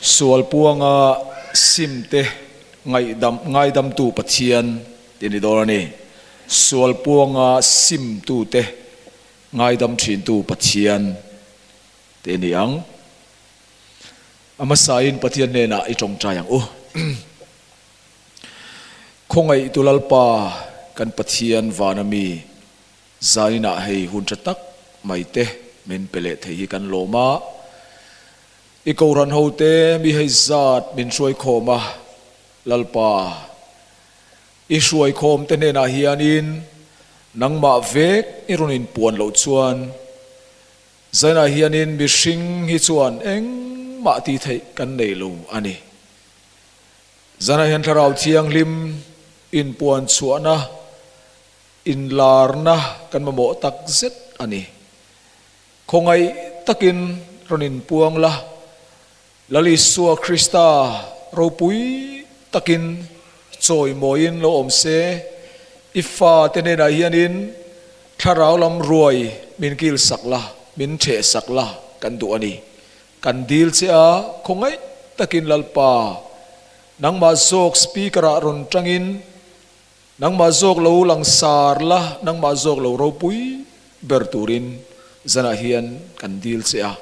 Sual puanga simte ngaihdam ngaidamtu Pathian tih a ni dawn a ni. Sual puanga simtute ngaidam thintu Pathian tih a ni ang. A hmasain Pathian hnenah i tawngtai ang u. Khawngaihtu Lalpa kan Pathian vana mi Zaninah hei hun tha tak mai te min pe leh thei hi kan lawm a, i Kohhran ho te mi hei zat min hruaikhawm a, Lalpa, i hruaikhawm te hnenah hianin nangmah vek i rawn inpuan loh chuan zaninah hianin mihring hi chuan engmah tih theih kan nei lo a ni. Zanah hian Thlarau Thianghlim inpuan chhuahna Inlarna kan mamawh tak zet a ni. Khawngaih takin rawn inpuang la, Lal Isua Krista ropui takin chawimawiin lo awm se, i fate hnenah hianin thlarau lam ruai min kilsak la, min thehsak la kan duh a ni. Kan dil che a, khawngaih takin Lalpa, nangmah zawk speaker-ah rawn tangin Nangmah zawk lo langsar la, nangmah zawk lo ropui ber turin zanah hian kan dil che a.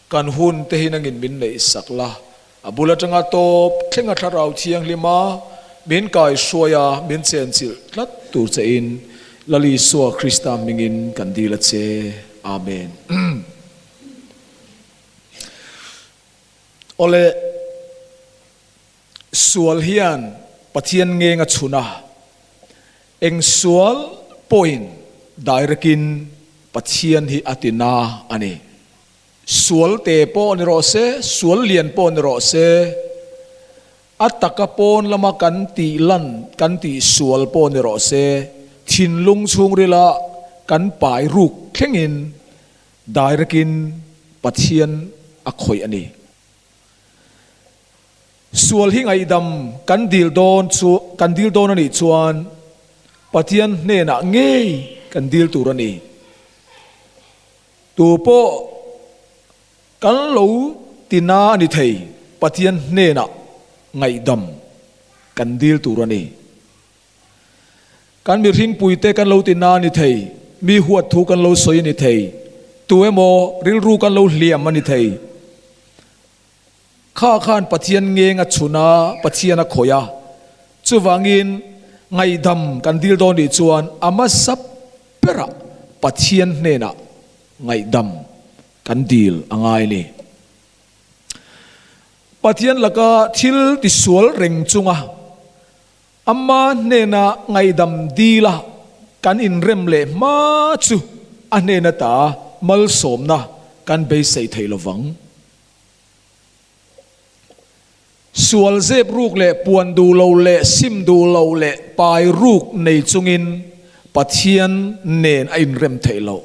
Kan hun te hi nangin min neih sak la, a bul atanga tawp thlenga thlarau thianghlima min kai hruai a, min chenchilh tlat tur che in Lal Isua Krista hmingin kan dil a che. Amen. Awle. Sual hian Pathian ngeng a chhun a, eng sual pawhin direct-in Pathian hi a ti na a ni. Sual te pawh ni rawh se, sual lian pawh ni rawh se, a taka pawn lama kan tih lan, kan tih sual pawh ni rawh se, thinlung chhungrila kan pai ruk thlengin direct-in Pathian a khawih a ni. Sual hi ngaihdam kan dil dawn chu kan dil dawn a nih chuan Pathian hnenah ngei kan dil tur a ni. Tu pawh kan lo ti na a ni thei, Pathian hnenah ngaihdam kan dil tur a ni. Kan mihringpuite kan lo ti na a ni thei, mi huat thu kan lo sawi a ni thei, tu emaw rilru kan lo hliam a ni thei. Kha khan Pathian ngeng a chhun a, Pathian a khawih a. Chuvangin ngaihdam kan dil dawn nih chuan a hmasa berah Pathian hnenah ngaihdam kan dil a ngai a ni. Pathian laka thil tisual reng chunga Ama hnena ngaihdam dila kan inrem leh hma chu a hnena ta malsawmna kan beisei thei lovang. Sual zep ruk leh puan duh lo leh sim duh lo leh pai ruk nei chungin Pathian nen a inrem theih loh.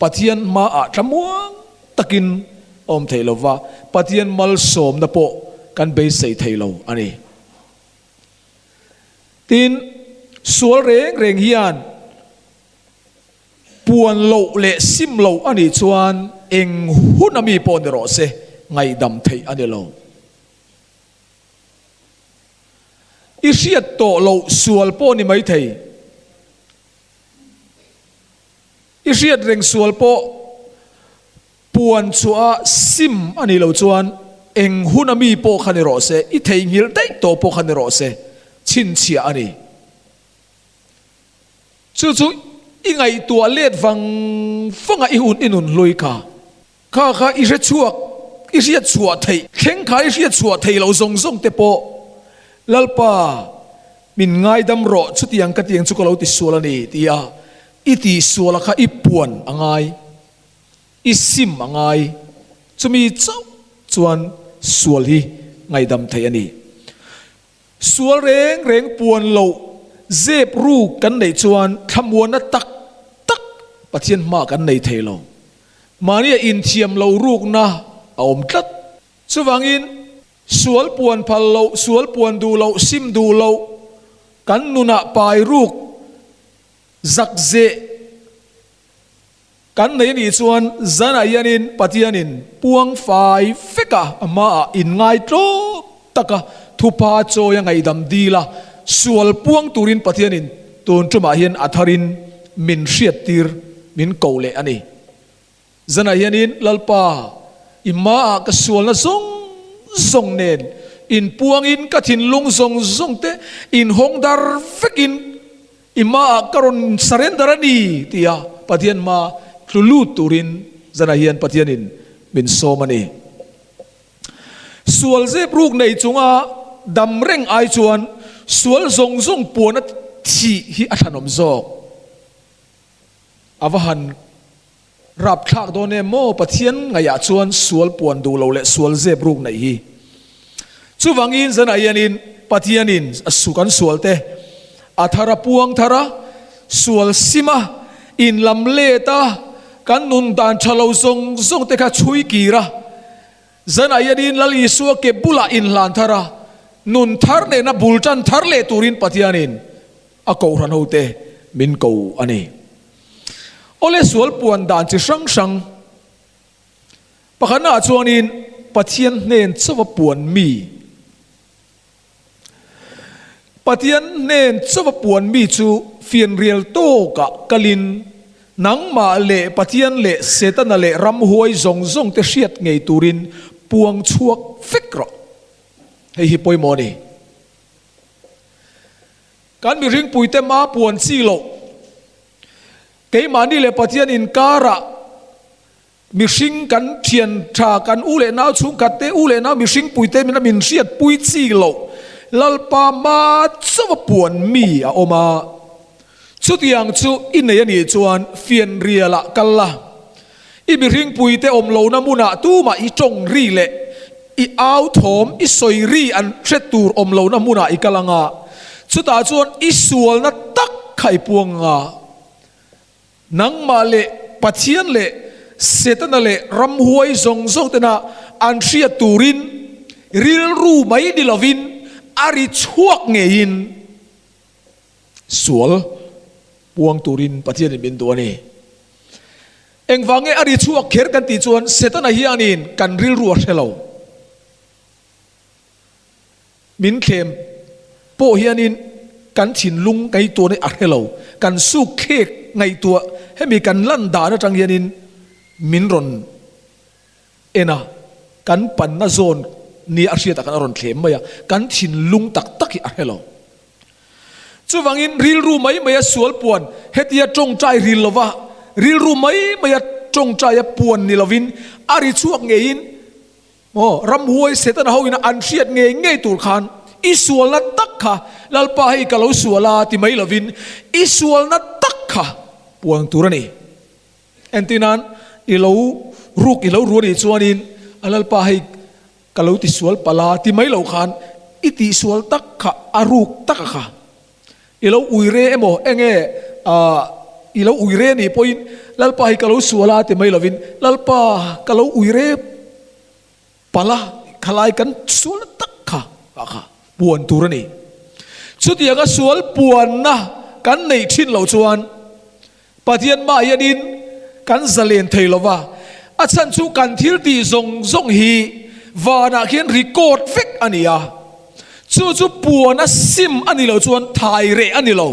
Pathian hmaah thlamuang takin a awm theih lova, Pathian malsawmna pawh kan beisei thei lo a ni. Tin, sual reng reng hian Puan loh leh sim loh a nih chuan eng hun a mi pawh ni rawh se, ngaihdam theih a ni lo. I hriat tawh loh sual pawh ni mai thei. I hriat reng sual pawh puan chhuah a sim a nih loh chuan eng hun a mi pawh kha ni rawh se, i theihnghilh daih tawh pawh kha ni rawh se, chhinchhiah a ni. Chu chu i ngaihtuah let vang vang a i hun i nun hlui kha. Kha kha i hre chhuak, i hriat chhuah theih thleng kha i hriat chhuah theih loh zawng zawng te pawh Lalpa min ngaidam rawh chutiang ka tiang chu ka lo ti sual a ni tia i ti sual a kha i puan a ngai, i sim a ngai. Chumi chauh chuan sual hi ngaihdam theih a ni. Sual reng reng puan loh zep ruk kan neih chuan thlamuanna tak tak Pathian hma kan nei thei lo. Mahnia inthiam lo rukna a awm tlat. Chuvangin sual puan phal loh, sual puan duh loh, sim duh loh, kan nunah pai ruk zak zeh. Kan nei anih chuan zanah hianin Pathianin puang fai veka a hmaah inngaitlawm taka thupha chawi a ngaihdam dil a, sual puang turin Pathianin tun tumah hian a tharin min hriattir min ko leh a ni. Zanah hianin Lalpa, i hmaah ka sualna zawng zawng nen inpuangin ka thinlung zawng zawng te inhawng dar vekin i hmaah ka rawn surrender a ni tia Pathian hma tlu lut turin zanah hian Pathianin min sawm a ni. Sual zep ruk nei chunga dam reng ai chuan sual zawng zawng puana thih hi a thlanawm zawk. A va han rapthlak dawn em maw? Pathian ngaihah chuan sual puan duh lo leh sual zep ruk neih hi. Chuvangin zanah hianin Pathianin a su kan sual te a thar a puang thar a, sual sim a, inlam let a, kan nun dan tha lo zawng zawng te kha chhui kir a, zanah hianin Lal Isua ke bulah inhlan thar a, nun thar nena bul tan thar leh turin Pathianin A kohhran hote min ko a ni. Awle sual puan dan chi hrang hrang pakhatnaah chuanin Pathian hnen chauha puan mi, Pathian hnen chauha puan mi chu fianrial tawkah kalin nangmah leh Pathian leh Setana leh ramhuai zawng zawng te hriat ngei turin puang chhuak vek rawh. Hei hi pawimawh a ni. Kan mihringpuite ma puan chi loh. Keimahni leh Pathian inkarah mihring kan thian tha, kan u leh nau chhungkhat te, u leh nau mihringpuite mina min hriatpui chi loh. Lalpa ma chauha puan mi a awm a. Chutiang chu i nei a nih chuan fianrialah kal la. I mihringpuite awm lohna hmunah tumah i tawng ri leh i au thawm, i sawi ri an hre tur awm lohna hmunah i kal ang a, chutah chuan i sualna tak kha i puang ang a. Nangmah leh Pathian leh Setana leh ramhuai zawng zawng tena an hriat turin rilru mai ni lovin a ri chhuak ngeiin sual puang turin Pathianin min duh a ni. Engvang nge a ri chhuak kher kan tih chuan Setana hianin kan rilru a hre lo. Min thlem pawh hianin kan thinlung ngaihtuahna hi a hre lo. Kan suk thlek ngaihtuah hemi kan lan dan atang hianin min rawn en a, kan panna zawn nia a hriatah khan a rawn thlem mai a, kan thinlung tak tak hi a hre lo. Chuvangin rilru mai maia sual puan hetia tawngtai ril lova, rilru mai maia tawngtaia puan ni lovin a ri chhuak ngeiin maw ramhuai Setana ho ina an hriat ngei ngei tur khan i sualna tak kha Lalpa hei ka lo sual a ti mai lovin i sualna tak kha puan tur a ni. Entirnan i lo ruk i lo ru a nih chuanin a Lalpa hei Ka lo tisual palh a ti mai lo khan i tihsual tak kha a ruk tak a kha. I lo ui re emaw enge ah i lo ui re nih pawhin Lalpa hi ka lo sual a ti mai lovin Lalpa ka lo ui re palh a khalai kan sual tak kha a kha puan tur a ni. Chutianga sual puanna kan neih thin loh chuan Pathian mah hianin kan zalen thei lo va, a chhan chu kan thil tih zawng zawng hi vanah khian record vek a ni a, chu chu puan a sim a ni lo chuan thai reh a ni lo.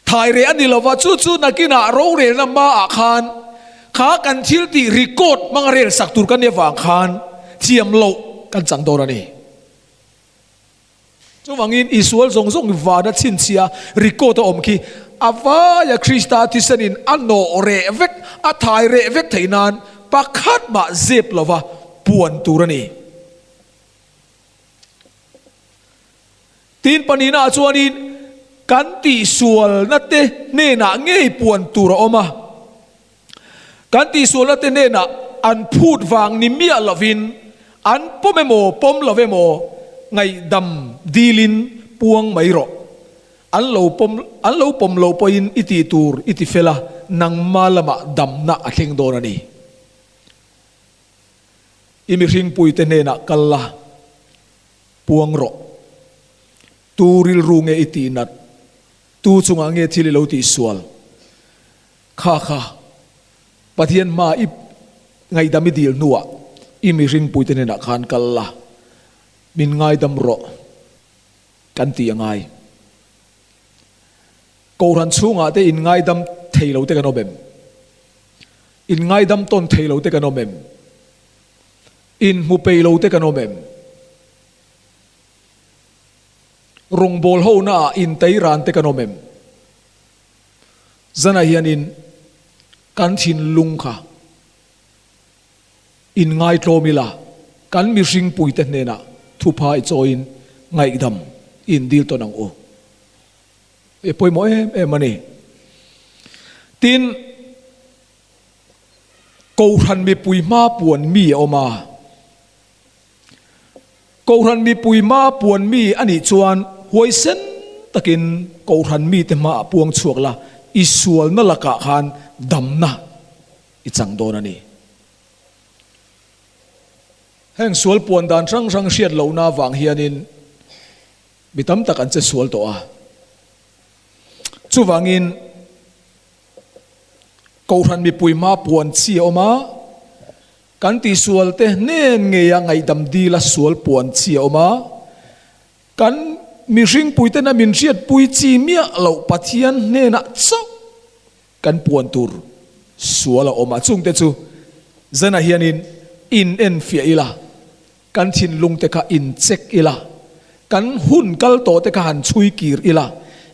Thai reh a ni lo va, chu chu nakinah rorelna hmaah khan kha kan thil tih record hmanga rel sak tur kan nih avang khan thiam loh kan chang dawn a ni. Chuvangin Isual zawng zawng vana chhinchhia record a awm khi a vaia Krista thisenin a nawh reh vek, a thai reh vek theih nan pakhat mah zep lova puan tur a ni. Tin pahnihnaah chuanin kan tihsualna te hnenah ngei puan tur a awm a. Kan tihsualna te hnenah an phut vang ni miah lovin an pawm emaw pawm lo emaw ngaihdam dilin puang mai rawh. An lo pawm an lo pawm lo pawhin i tih tur i ti fel a, nangma lamah damna a thleng dawn a ni. I mihringpuite hnenah kal la, puang rawh. Tu rilru nge i tihnat? Tu chungah nge thil i lo tihsual? Kha kha. Pathian hmaa i ngaihdam i dil hnuah i mihringpuite hnenah khan kal la, min ngaidam rawh kan ti a ngai. Kohhran chhungah te in ngaidam thei lo te kan awm em? In ngaidam tawn thei lo te kan awm em? In hmu pei lo te kan awm em? Rawngbâwl honaah intei rân te kan awm em? Zanah hianin kan thinlung kha inngaitlawm ila, kan mihring puite hnenah thupha i chawiin ngaihdam in dil tawn ang u. I pawimawh em em a ni. Tin, Kohhran mipui hma puan mi a awm a. Kohhran mipui hma puan mi a nih chuan huaisen takin Kohhran mite hmaah puang chhuak la, i sualna lakah khan damna i chang dawn a ni. Heng sual puan dan hrang hrang hriat lohna avang hianin mi tam tak an che sual tawh a. Chuvangin. Kohhran mipui hma puan chi a awm a, kan tihsualte hnen ngeia ngaihdam dila sual puan chi a awm a, kan mihringpuitena min hriatpui chi miah loh Pathian hnenah chauh kan puan tur sual a awm a, chungte chu zanah hianin in enfiah ila. Kan thinlungte kha in check ila, kan hun kal tawh te kha han chhui kir ila,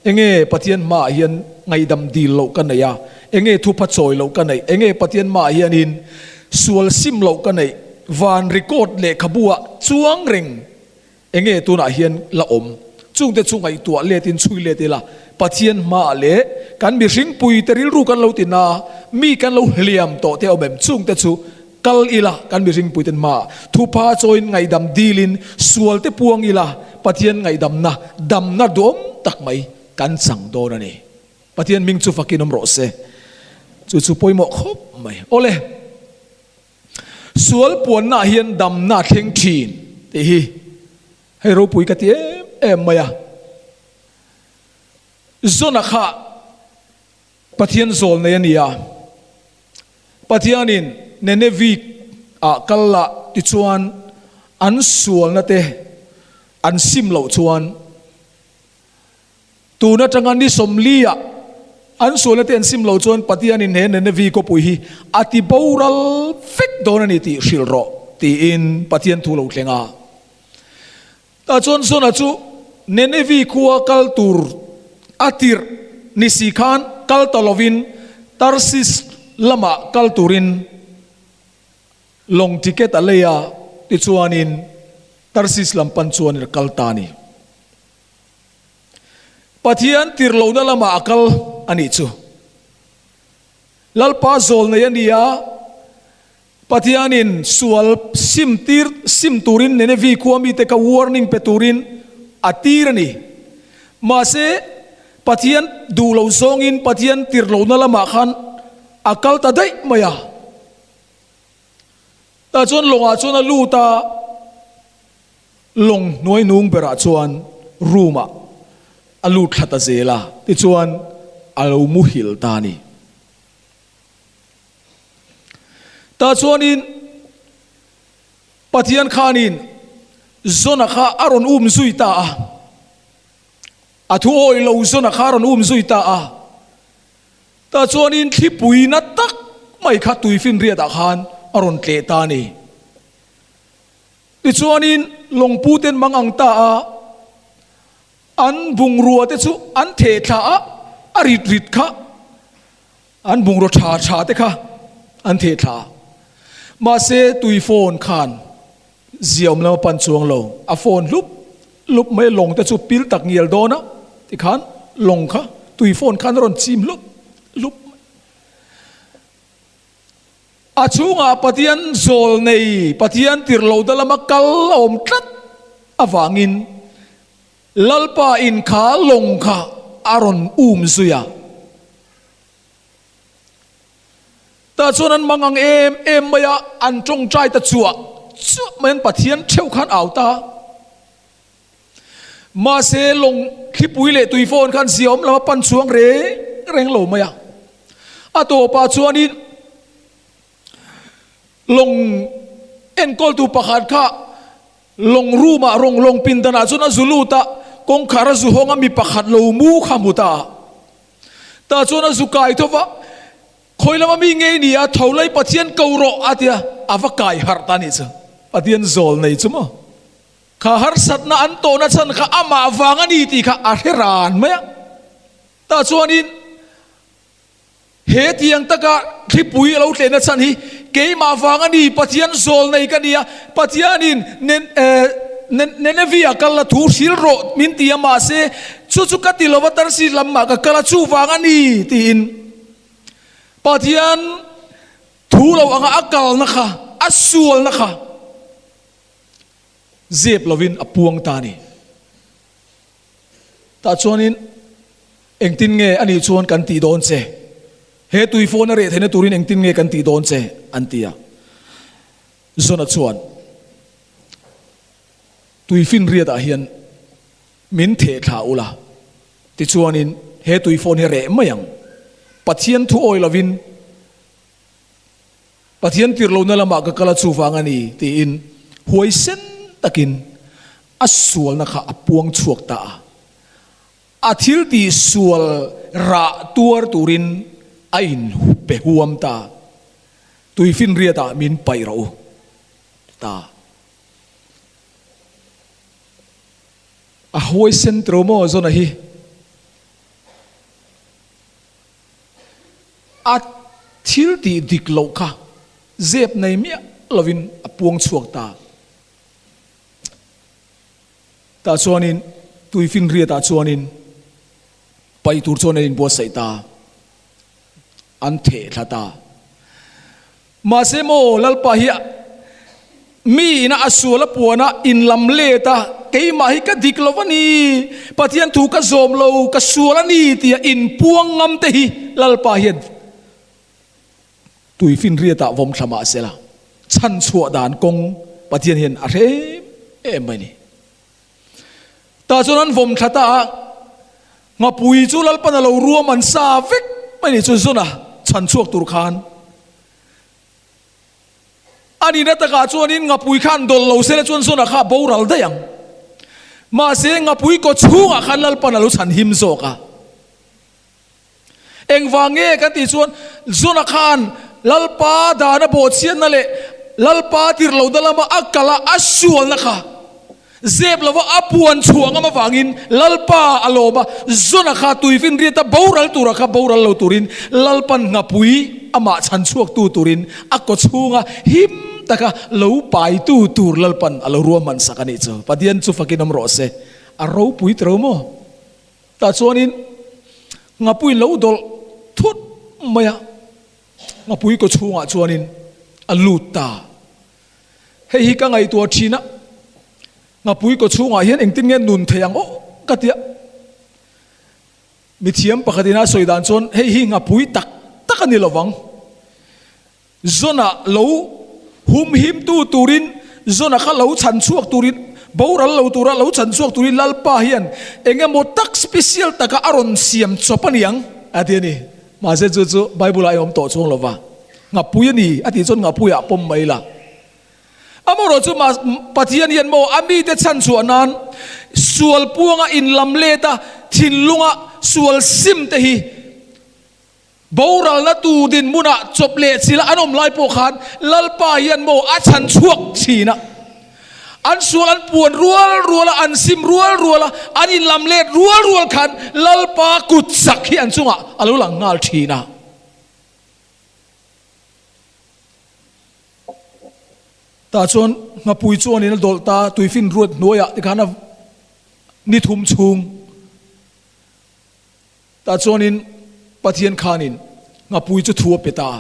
enge Pathian hmaah hian ngaihdam dil loh ka neih a, enge thupha chawi loh ka neih, enge Pathian hmaah hianin sual sim loh ka neih, van record lehkhabu ah chuang reng enge tunah hian la awm, chungte chu ngaihtuah let in chhui let ila, Pathian hmaah leh kan mihringpui te rilru kan lo ti na, mi kan lo hliam tawh te awm em, chungte chu Kal ila, kan mihringpuiten hmaah thupha chawiin ngaihdam dilin sual te puang ila, Pathian ngaihdamna, damna duhawm tak mai kan chang dawn a ni. Pathian hming chu fakin awm rawh se. Chu chu pawimawh khawp mai. Awle, sual puannaah hian damna a thleng thin tih hi hei ropui ka ti em em mai a. Zona kha Pathian zawl nei a ni a. Pathianin Nenevi ah kal la tichuan an sualna te an sim loh chuan tun atanga ni 40 ah an sualna te an sim loh chuan Pathianin he Nenevi khawpui hi a ti boral vek dawn a ni tih hrilh rawh tiin Pathian thu lo thleng a. Tah chuan Jona chu Nenevi khua kal tur a tirh ni si khan kal ta lovin Tarsis lamah kal turin lawng ticket a lei a, tichuanin Tarsis lam pan chuanin a kal ta a ni. Pathian tirh lohna lamah a kal a nih chu. Lalpa zawl nei a ni a. Pathianin sual sim tir sim turin Nenevi khua mite kha warning pe turin a tir a ni. Mahse, Pathian duh lo zawngin Pathian tir lohna lamah khan a kal ta daih mai a. Tah chuan lawngah chuan a lut a, lawng hnuai nung berah chuan room ah a lut thla ta zel a, tichuan a lo muhil ta a ni. Tah chuanin Pathian khanin Jona kha a rawn um zui ta a, a thu awih lo Jona kha a rawn um zui ta a. Tah chuanin thlipui na tak mai kha tuifinriatah khan a rawn tleh ta a ni. Tichuanin lawngputen mang ang ta a, an bungrua te chu an theh thla a, a rit rit kha An bungraw tha tha te kha an theh thla a, mahse tui phone khan ziaawm lama pan chuang lo, a phone hlup hlup mai lawng te chu pil tak ngial dawn a tikhan lawng kha tui phone khan a rawn chim hlup hlup mai. A chhungah Pathian zawl nei, Pathian tir lo da lama kal a awm tlat avangin Lalpa in kha lawng kha a rawn um zui a. Tah chuan an mang ang em em mai a, an tawngtai ta chuah chuah mai an Pathian theuh khan au ta. Mahse lawng thlipui leh tui fawn khan ziaawm lama pan chuang reng reng lo mai a. A tawpah chuanin. Lawng enkawltu pakhat kha lawng room ah rawng lawng pindan ah chuan a zu lut a, kawngkhar a zu hawng a mi pakhat lo mu kha hmu ta a. Tah chuan a zu kai tho va, Khawi lama mi ngei ni a, tho lai Pathian ko rawh a ti a, a va kai harh ta a nih chu. Pathian zawl nei chu maw? Kha harsatna an tawhna chhan kha amah vang a ni tih kha a hre ran mai a. Tah chuanin He tiang taka thlipui a lo tlehna chhan hi keimah vang a ni, Pathian zawl nei ka ni a, Pathianin Nineveh-a kal la thu hril rawh min ti a, mahse chu chu ka ti lova Tarsis lamah ka kal a, chuvang a ni tiin Pathian thu lo anga a kalna kha, a sualna kha zep lovin a puang ta a ni. Tah chuanin engtin nge a nih chuan kan tih dawn che? He tui phone a reh theihna turin engtin nge kan tih dawn che? an ti a. Zona chuan, Tui finriatah hian min theh thla ula, tichuanin he tui phone hi reh mai ang. Pathian thu awi lovin Pathian tir lohna lamah ka kal a chuvang a ni, tiin huaisen takin a sualna kha a puang chhuak ta a. A thil tih sual rah tuar turin a inpe huam ta. Tuifinriatah min paih rawh u ta. A huaisen tiro maw Zona hi? A thil tih dik loh kha zep nei miah lovin a puang chhuak ta. Tah chuanin tuifinriatah chuanin paih tur chuan an inbuatsaih ta, an theh thla ta. Mahse maw Lalpa hi mi ina a sual a puan a, in lam let a, keimah hi ka dik lo a ni, Pathian thu ka zawm lo, ka sual a ni tia inpuang ngam te hi Lalpa hian tuifinriatah vawm thla mah sela, chhanchhuah dan kawng Pathian hian a hre em em mai a ni. Tah chuan an vawm thla ta a, Nghapui chu Lalpan a lo ruam an sa vek mai ni chu Zona chhanchhuak tur khan. A nihna takah chuanin Nghapui khan dawlh lo sela chuan Zona kha a boral daih ang. Mahse Nghapui kaw chhungah khan Lalpan a lo chhan him zawk a. Engvang nge kan tih chuan Zona khan Lalpa dana bawhchhiatna leh Lalpa tir lohna lama a kal a, a sualna kha zep lova a puan chhuah ngam avangin Lalpa a lawm a, Zona kha tuifinriata boral tura kha boral lo turin Lalpan nghapui amah chhan chhuaktu turin a kaw chhunga him taka lo paitu tur Lalpan a lo ruahman sak a nih chu. Pathian chu fakin awm rawh se. A ropui tiro maw? Tah chuanin ngapui lo dawlh thut mai a, ngapui kaw chhungah chuanin a lut ta. Hei hi ka ngaihtuah thin a, ngapui kaw chhungah hian engtin nge nun thei ang aw ka ti a. Mithiam pakhatin a sawi dan chuan hei hi ngapui tak tak a ni lovang. Zona lo humhimtu turin, Zona kha lo chhan chhuak turin, boral lo tura lo chhan chhuak turin Lalpa hian eng emaw tak special taka a rawn siam chawp a niang a ti a ni. Mahse chu chu Bible ah a awm tawh chuang lo va, Nghapui a ni a tih chuan Nghapuiah pawm mai la. Amaherawh chu Pathian hian maw a mite chhan chhuah nan sual puanga inlam let a, thinlunga sual sim te hi Boralna tur dinhmunah chawp leh chila an awm lai pawh khan Lalpa hian maw a chhan chhuak thin a. An sual an puan rual rual a, an sim rual rual a, an inlam let rual rual khan Lalpa kut chak hi an chungah a lo lang nghal thin a. Tah chuan nghapui chuanin a dawlh ta, tuifin ruat hnuaiah tikhan a ni thum chhung. Tah chuanin Pathian khanin nghapui chu thu a pe ta a,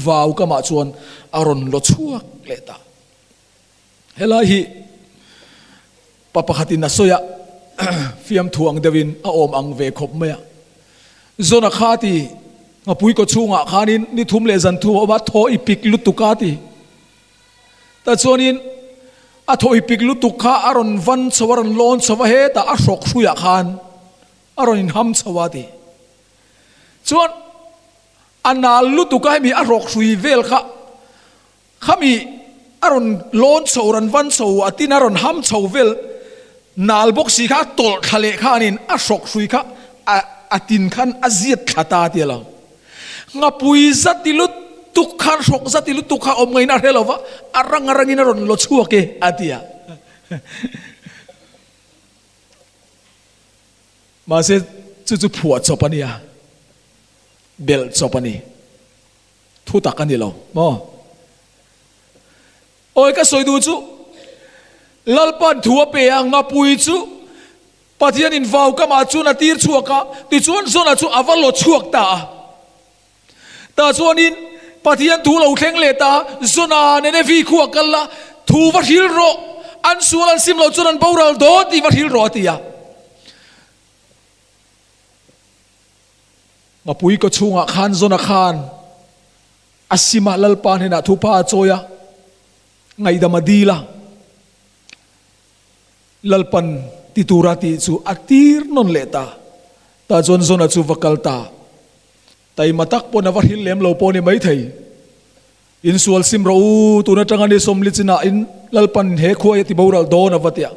vau kamah chuan a rawn law chhuak leh ta. Helai hi pa pakhatin a sawi a, fiamthu ang deuhin a awm ang ve khawp mai a. Zona kha a ti, nghapui kaw chhungah khanin ni thum leh zan thum a awm a, thaw i pik lutuk a ti. Tah chuanin a thaw i pik lutuk kha a rawn van chho a, rawn lawn chho a, hetah a hrawk hruiah khan A rawn inham chho a ti. Chuan a nal lutuk a hemi a hrawk hrui vel kha. Khami a rawn lawn chho, rawn van chho, a tin a rawn ham chho vel nal bawk si kha a tawlh thla leh khanin a hrawk hrui kha a a tin khan a ziat thla ta tia lo. Ngapui zati lutuk khan hrawk zati lutuk kha awm ngaiin a hre lo va, a rang a rangin a rawn law chhuak e a ti a. Mahse chu chu phuah chawp a nia, belh chawp a ni. Thu tak a ni lo maw? Awi ka sawi duh chu Lalpa'n thu a pe a, ngapui chu Pathianin vau kamah chuan a tir chhuak a, tichuan Jona chu a va law chhuak ta a. Tah chuanin Pathian thu lo thleng leh ta a, Jona Nenevi khu a kal a, thu va hril rawh, an sual an sim loh chuan an boral dawn tih va hril rawh a ti a. Ngapui kaw chhungah khan Jona khan a sim a, Lalpa hnenah thupa a chawi a, ngaihdam a dil a. Lalpan ti tura tih chu a tir nawn leh ta. Tah chuan Jona chu va kal ta. Taima tak pawn a va hril lem lo pawh a ni maithei. Insual sim rawh u, tun atanga ni sawmli chinah in Lalpan he khua hi a ti boral dawn a va ti a.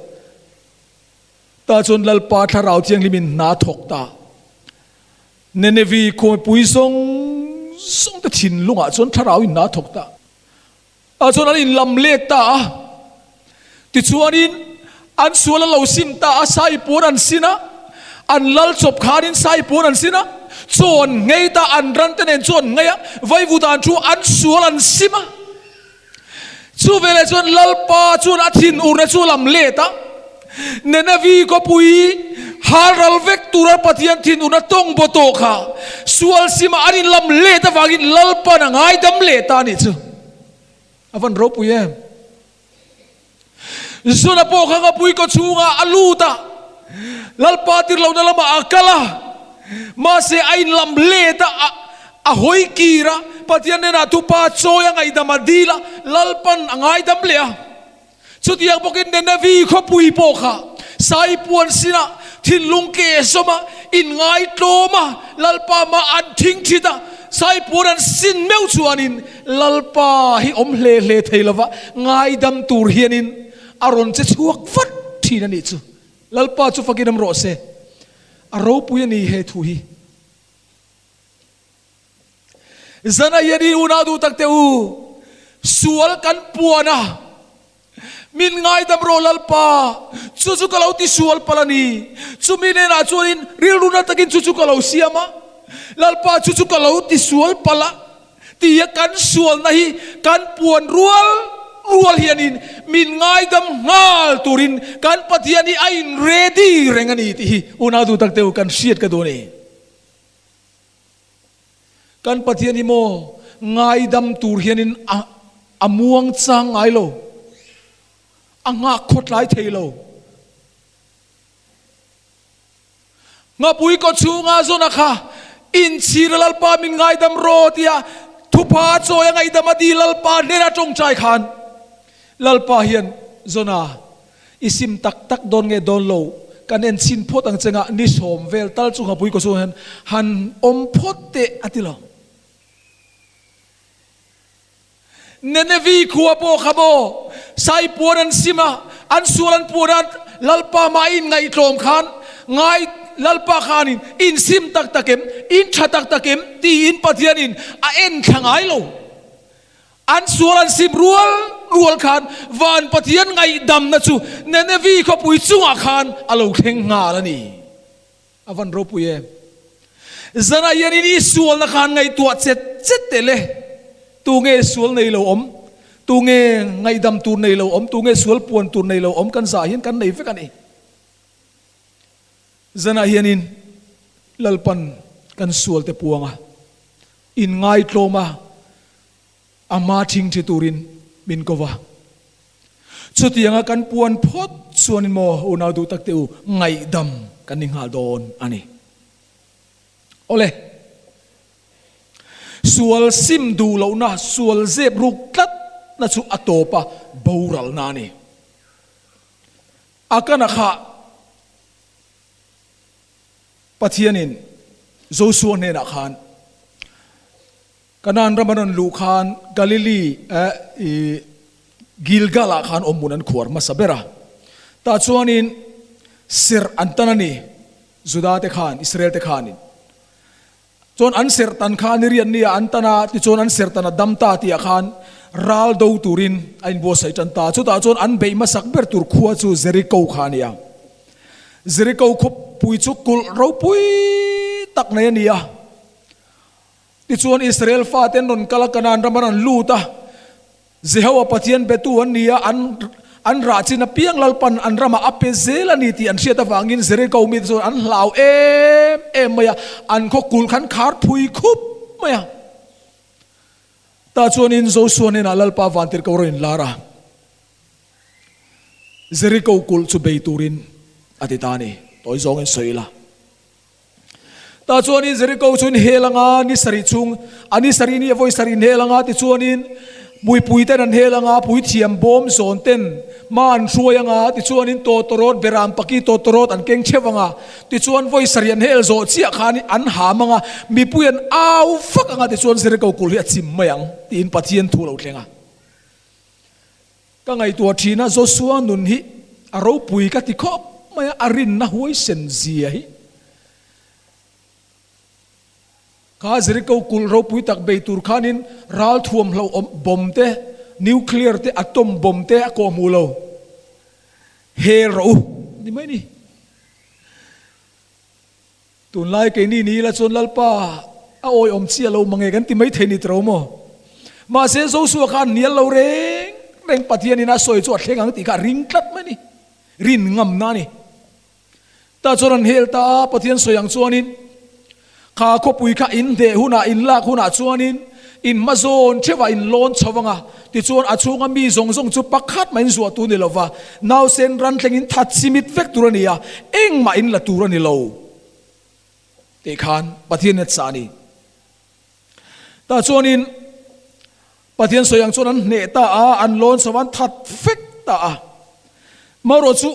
Tah chuan Lalpa Thlarau Thianghlimin hna a thawk ta. Nenevi khawmipui zawng zawng te thinlungah chuan Thlarau in hna a thawk ta. Tah chuan an inlam let ta a. Tichuanin an sual a lo sim ta a, saipuan an sin a, an lal chawp khanin saipuan an sin a, chaw an nghei ta, an ran te nen chu an nghei a, vaivu dan chu an sual an sim a. Chu veleh chuan Lalpa chuan a thinurna chu a lam let a, Nenevi khawpui halral vek tura Pathian thinurna tawng baw tawh kha sual sima an inlam let avangin Lalpa'n a ngaidam leh ta a nih chu. A van ropui em! Zuna pawh kha ngapui kaw chhungah a lut a, Lalpa tir lohna lamah a kal a, mahse a inlam let a, a hawi kir a, Pathian hnenah thupa chawi a ngaihdam a dil a, Lalpan a ngaidam leh a. Chutiang bawkin Nenevi khawpui pawh kha Saipuan sinah thinlung ke zawm a, inngaitlawm a, Lalpa mah an thing thit a, Saipuan an sin meuh chuanin Lalpa hi awm hle hle thei lova ngaidam tur hianin a rawn che chhuak vat thin a nih chu. Lalpa chu fakin awm rawh se. A ropui a ni he thu hi. Zana hian i unau duh tak teh u, sual kan puan a, min ngaidam rawh Lalpa, chu chu ka lo ti sual palh a ni. Chumi hnenah chuanin rilru na takin chu chu ka lo siam a, Lalpa chu chu ka lo ti sual palh a tia kan sualna hi kan puan rual rual hianin min ngaidam nghal turin kan Pathian hi a in ready reng a ni tih hi unau duh tak teh u kan hriat ka duh a ni. Kan Pathian hi maw ngaidam tur hianin a a muang chang ngai lo, a nghak khawtlai thei lo. Ngapui kaw chhunga zawna kha inchhir a Lalpa min ngaidam rawh tia thupha chawi a ngaihdam a di Lalpa hnena tawngtai khan Lalpa hian zawna I sim tak tak dawn nge dawn lo, kan en chhin phawt ang che ngah ni sawm vel tal chu ngapui kaw chungah hian han awm phawt teh a ti lo. Nenevi khua pawh kha maw Saipuan an sim a, an sual an puan a, Lalpa mah in ngaihtlawm khan ngai Lalpa khanin in sim tak tak em, in tha tak tak em tiin Pathianin a en thla ngai lo. An sual an sim rual rual khan van Pathian ngaihdamna chu Nenevi khawpui chungah khan a lo thleng nghal a ni. A van ropui em! Zanah hianin i sualna khan ngaihtuah chet chet teh le. Tu nge sual nei lo awm? Tu nge ngaihdam tur nei lo awm? Tu nge sual puan tur nei lo awm? Kan zah hian kan nei vek a ni. Zanah hianin Lalpan kan sualte puanga inngaitlawm a, a hma thingthi turin min ko va. Chutianga kan puan phawt chuanin maw unau duh tak te u, ngaihdam kan ni nghal dawn a ni. Awle, sual sim duh lohna, sual zep ruk tlatna chu a tawp a, boralna a ni. A kana kha Pathianin Joshua hnenah khan. Kanaan ram an rawn luh khan Galili eh i Gilgal ah khan awmhmun an khuar hmasa ber a. Tah chuanin serh an tan a ni, Juda te khan, Israel te khanin. Chuan an serh tan kha ni riat nia an tan a, tichuan an serh tan a dam ta tih ah khan ral do turin a inbuatsaih tan ta. Chutah chuan an beih hmasak ber tur khua chu Jericho kha a ni a. Jericho khawpui chu kulh ropui tak nei a ni a. Tichuan Israel fate an rawn kal a, Kanaan ram an rawn lut a. Jehovah Pathian betu an ni a, an an rah chin apiang Lalpan an ramah a pe zel a ni tih an hriat avangin Jericho mite chuan an hlau em em mai a, an khaw kulh khan khar phui khup mai a. Tah chuanin Joshua hnenah Lalpa vantirhkoh rawn inlar a, Jericho kulh chu bei turin a ti ta a ni, tawi zawngin sawi ila. Tah chuanin Jeriko chu in hel anga ni sarih chhung, a ni sarih ni a vawi sarih in hel anga tichuanin muipui ten an hel anga puithiam bawm zawn ten hma an hruai anga tichuanin tawtawrawt beram paki tawtawrawt an keng theuh anga tichuan vawi sarih an hel zawh chiah khan an ham anga mipui an au vak anga tichuan Jeriko kulh hi a chim mai ang tiin Pathian thu lo thleng a. Ka ngaihtuah thin a, Joshua nun hi a ropui ka ti khawp mai a, a rinna huaisen zia hi. Kha Jericho kulh ropui tak bei tur khanin ral thuam hlauhawm bomb te, nuclear te, atom bomb te a kawh hmuh lo. Hel rawh u ni mai ni. Tunlai keini ni ila chuan Lalpa a awiawm chiah lo mange kan ti maithei ni tiro maw? Mahse Joshua kha a hnial lo reng reng Pathianin a sawi chu a thleng ang tih kha a ring tlat mai a ni. Rin ngamna a ni. Tah chuan an hel ta a, Pathian sawi ang chuanin kha khawpui kha in hneh hunah in lak hunah chuanin in hma zawn theuhah in lawn chho anga tichuan a chhunga mi zawng zawng chu pakhat mah in zuah tur ni lova nausen ran thlengin that chimit vek tur a ni a, engmah in la tur a ni lo tih khan Pathian in a chah a ni. Tah chuanin Pathian sawi ang chuan an hneh ta a, an lawn chho an that vek ta a. Marawh chu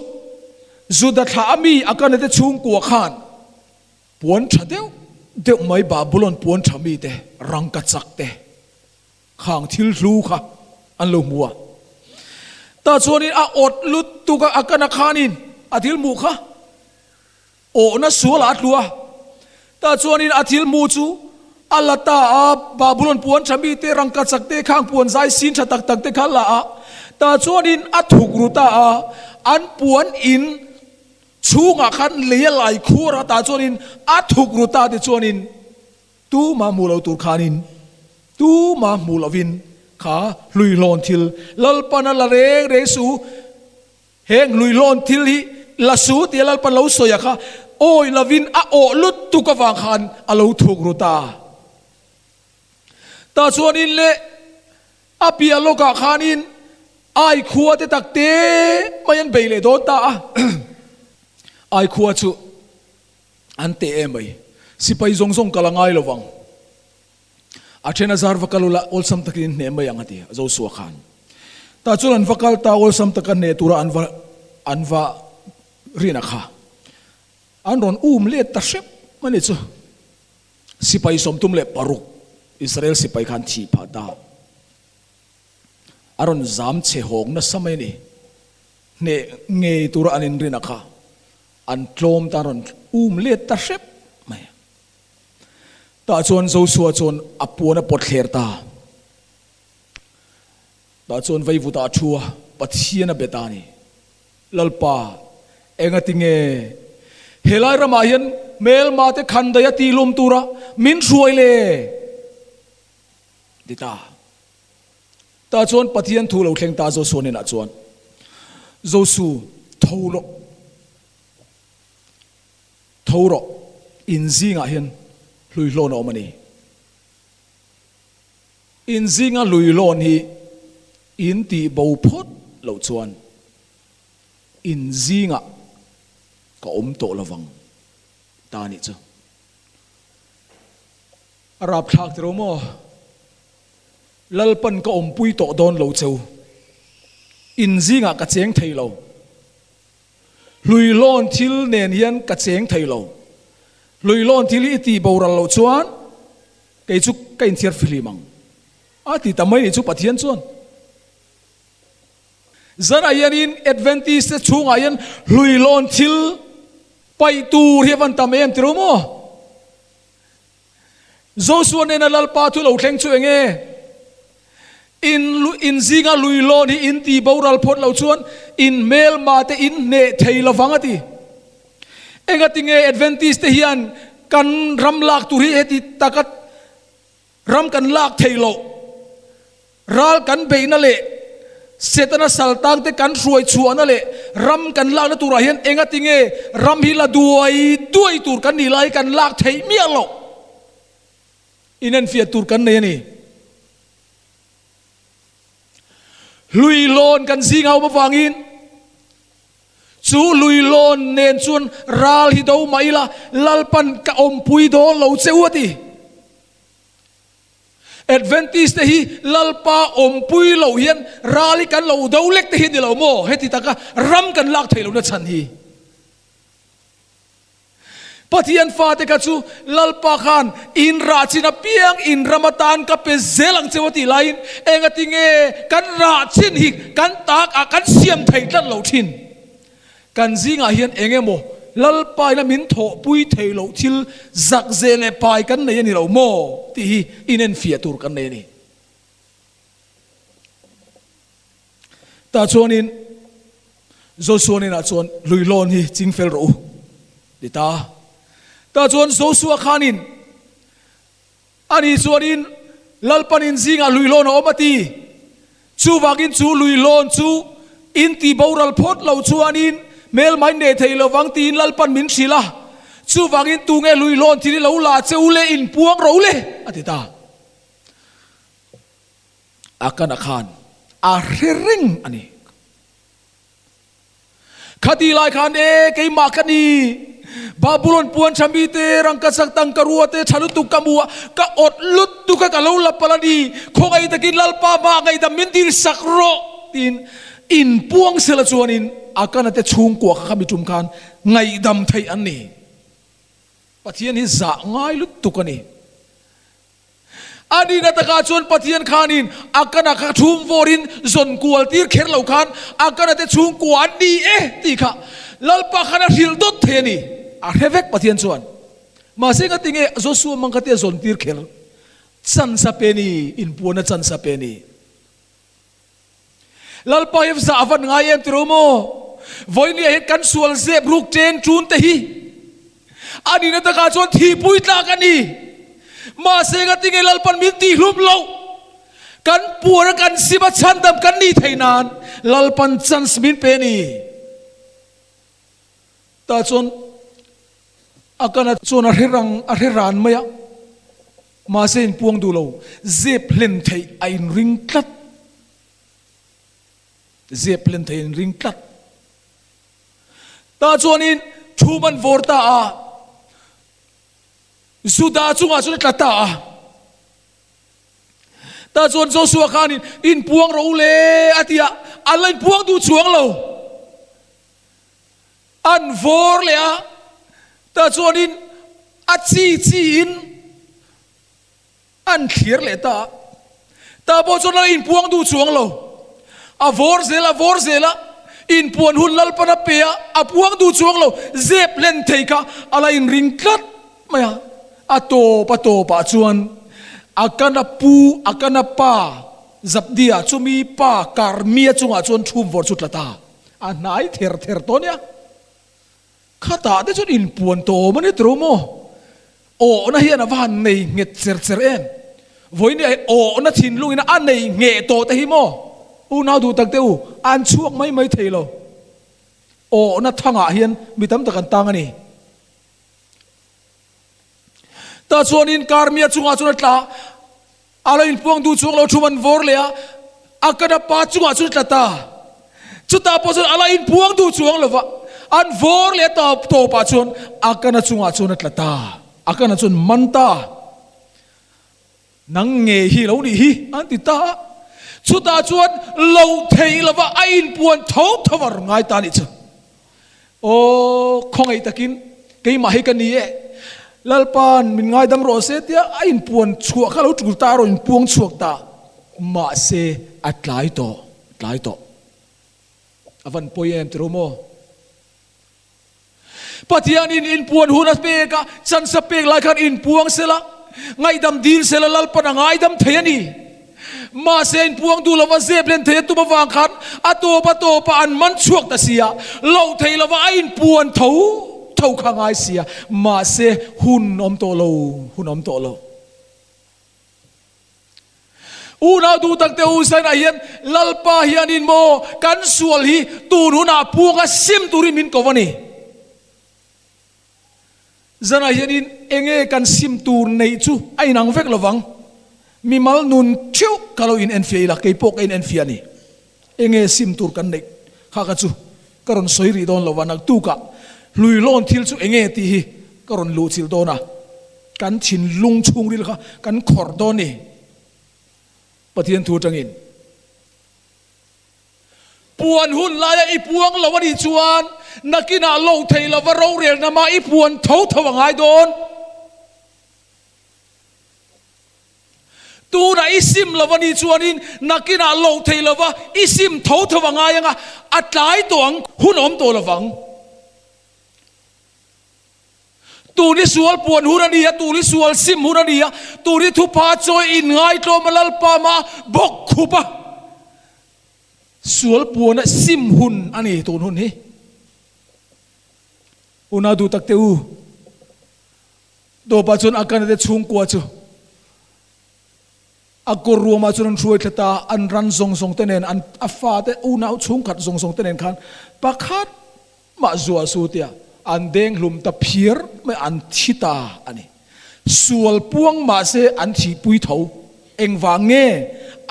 Juda thlah a mi Akane te chhungkua khan puan tha deuh deuh mai Babulon puan tha mite rangkachak te Khang thil hlu kha an lo hmu a. Tah chuanin a awt lut tuk a, a kana khanin a thil hmuh kha awhna sualah a tlu a. Tah chuanin a thil hmuh chu a la ta a, Babulon puan tha mite, rangkachak te, khang puan zai sin tha tak tak te kha a la a. Tah chuanin a thuk ru ta a, an puan in chhungah khan lei a lai khur a, tah chuanin a thuk ru ta ti chuanin Tuma hmuh lo tur khanin, tuma hmuh lovin kha hluihlawn thil Lalpan a la reng reng su, heng hluihlawn thil hi la su tia Lalpan lo sawi a kha awi lovin a awh lut tuk avang khan a lo thuk ru ta. Tah chuanin leh a piah lawkah khanin ai khua te tak te mai an bei leh dawn ta a, ai khua chu An teh em mai. Sipai zawng zawng kal a ngai lo vang. A then a zar va kal ula awlsam takin in hneh mai ang a ti a Joshua khan. Tah chuan an va kal ta awlsam taka hneh tura an va an va rin a kha. An rawn um let ta hrep a ni chu. Sipai 36 Israel sipai khan thih phah ta. A rawn zam chhe hawng nasa mai a ni. Hneh ngei tura an inrin a kha. An tlawm tan rawn um let ta hrep mai. Tah chuan Joshua chuan a puan a pawt thler ta. Tah chuan vaivutah a thu a, Pathian a be ta a ni. Lalpa, engati nge helai ramah hian hmelma te khan daih a tihlum tura min hruai le? Ti ta. Tah chuan Pathian thu lo thleng ta Joshua hnenah chuan, Josu, tho rawh, tho rawh, in zingah hian hluihlawn a awm a ni. In zinga hluihlawn hi in tih bo phawt loh chuan in zingah ka awm tawh lovang ta nih chu. A rapthlak tiro maw? Lalpan ka awmpui tawh dawn lo cheu. In zingah ka cheng thei lo. Hluihlawn thil nen hian ka cheng thei lo. Hluihlawn thil hi i tih boral loh chuan kei chu ka inthiar fihlim ang a ti ta mai ni chu Pathian chuan. Zanah hianin Adventist te chhungah hian hluihlawn thil paih tur hi a van tam em tiro maw? Joshua nena Lalpa thu lo thleng chu eng nge? In in zinga luihlawn hi in ti boral phawt lo chuan in hmelma te in hneh thei lovang a ti. Engati nge Adventist te hian kan ram lak tur hi heti taka Ram kan lak thei loh, ral kan beihna leh Setana saltangte kan hruai chhuahna leh ram kan lakna turah hian engati nge ram hi la duai duai tur kan nih lai kan lak theih miah loh inenfiah tur kan nei a ni. Hluihlawn kan zing a awm avangin chu hluihlawn nen chuan ral hi do mah ila Lalpan ka awmpui dawn lo che u a ti. Adventist te hi Lalpa awmpui loh hian ral hi kan lo do lek te hi a ni lo maw? Heti taka ram kan lak theih lohna chhan hi. Pathian fate kha chu Lalpa khan in rah chin apiang in ram atan ka pe zel ang cheu a tih laiin engati nge kan rah chin hi kan tak ah kan siam thei tlat lo thin. Kan zingah hian eng emaw Lalpa ina min thawhpui thei loh thil zak ze leh pai kan nei a ni lo maw tih hi inenfiah tur kan nei a ni. Tah chuanin Joshua hnenah chuan Luihlawn hi ching fel rawh u ti ta. Tah chuan Joshua khanin ani chuanin Lalpanin zingah luihlawn a awm a ti. Chuvangin chu luihlawn chu in ti boral phawt lo chuanin hmelma in nei thei lovang tiin Lalpan min hrilh a. Chuvangin tunge luihlawn thil hi lo la che u le in puang ro le a ti ta. Akana khan a hre reng a ni. Khati lai khan e keimah ka ni Babulon puan tha mite rangkachak tangka rua te tha lutuk ka hmu a, ka awt lutuk a ka lo la palh a ni, khawngaih takin Lalpa hmaah ngaihdam min dil sak rawh tiin inpuang sela chuanin Akana te chhungkua kha khami tum khan ngaihdam theih an ni. Pathian hi zah ngai lutuk a ni. A nihna takah chuan Pathian khanin a kana kha chhum vawrin zawn kual tir kher lo khan a kana te chhungkua an ni e tih kha Lalpa khan a hrilh dawt thei a ni. A hre vek Pathian chuan. Mahse engati nge Joshua mang kha te a zawn tir kher? Chance a pe ni, inpuanna chance a pe ni. Lalpa hi zah a van ngai em tiro maw? Vawinia hian kan sual zep ruk chen tun te hi a nihna takah chuan thihpui tlak a ni. Mahse ngati nge Lalpan min tihhlum loh? Kan puan a kan sim a chhandam kan nih theih nan Lalpan chance min pe a ni. Tah chuan a kana chuan a hre rang a hre ran mai a. Mahse inpuang duh lo, zep hlen theih a inring tlat. Zep hlen theih a inring tlat. Tah chuanin thum an vawr ta a, Juda chungah chuan a tla ta a. Tah chuan Joshua khanin inpuang rawh u le a ti a, an la inpuang duh chuang lo. An vawr leh a, tah chuanin a chi chi in an thlir leh ta a. Tah pawh chuan a inpuang duh chuang lo. A vawr zel a vawr zel a, inpuan hun Lalpan a pe a, a puang duh chuang lo. Zep hlen thei kha a la inring tlat mai a. A tawp a tawpah chuan a kana pu, a kana pa Zabdia chumi pa Karmia chungah chuan thum vawr chu tla ta. A hnai ther ther tawh nia. Khatah te chuan inpuan tawh awm a ni tawh maw? Awhna hian a va han nei nghet cher cher em? Vawiin hi awhna thinlungin a nei ngheh tawh te hi maw? Unau duh tak te u, an chhuak mai mai thei lo. Awhna thangah hian mi tam tak an tang a ni. Tah chuanin Karmia chungah chuan a tla a. A lo inpuang duh chuang lo thum an vawr leh a, a kana pa chungah chuan a tla ta. Chutah pawh chuan a la inpuang duh chuang lo va, an vawr leh a tawp tawpah chuan a kana chungah chuan a tla ta. A kana chuan man ta. Nang nge hi lo nih hi an ti ta a. Chutah chuan loh theih lova a inpuan tho tho a rawn ngai ta a nih chu. Aw, khawngaih takin keimah hi ka ni e. Lalpa'n min ngaidam rawh se tia a inpuan chhuah kha lo tul ta a rawn inpuang chhuak ta. Mahse a tlai tawh, tlai tawh. A van pawi em tiro maw? Pathianin inpuan hun a pek a, chance a pek lai khan inpuang sela, ngaihdam dil sela Lalpan a ngaidam thei a ni. Mahse inpuang duh lova zep len thei a tum avang khan a tawp a tawpah an man chhuak ta si a, loh thei lova a inpuan tho tho kha ngai si a, mahse hun awm tawh lo, hun awm tawh lo. Unau duh tak te u Zainah hian Lalpa hianin maw kan sual hi tun hunah puanga sim turin min ko a ni. Zanah hianin enge kan sim tur neih chu a inang vek lovang. Mimal nun theuh ka lo in enfiah ila, kei pawh ka in enfiah a ni. Enge sim tur kan neih kha ka chu ka rawn sawi rih dawn lova, naktukah hluihlawn thil chu enge tih hi ka rawn luhchilh dawn a. Kan thinlung chhungril kha kan khawrh dawn ni. Pathian thu atangin puan hun laia i puang lo a nih chuan nakinah lo thei lova rorelna mah i puan tho tho a ngai dawn. Tunah i sim lo a nih chuanin nakinah lo thei lova i sim tho tho a ngai anga a tlai tawh ang hun awm tawh lovang. Tun hi sual puan hun a ni a, tun hi sual sim hun a ni a, tun hi thupha chawi in ngaitlawm a Lalpa mah bawk khup a, sual puan a sim hun a ni tun hun hi. Unau duh tak te u, Dawpa chuan Akana te chhungkua chu a kawr ruamah chuan an hruai thla ta a, an ran zawng zawng te nen, an a fate unau chhungkhat zawng zawng te nen khan pakhat mah zuah su tia an deng hlum ta phiar mai an thi ta a ni. Sual puang mah se an thihpui tho. Engvang nge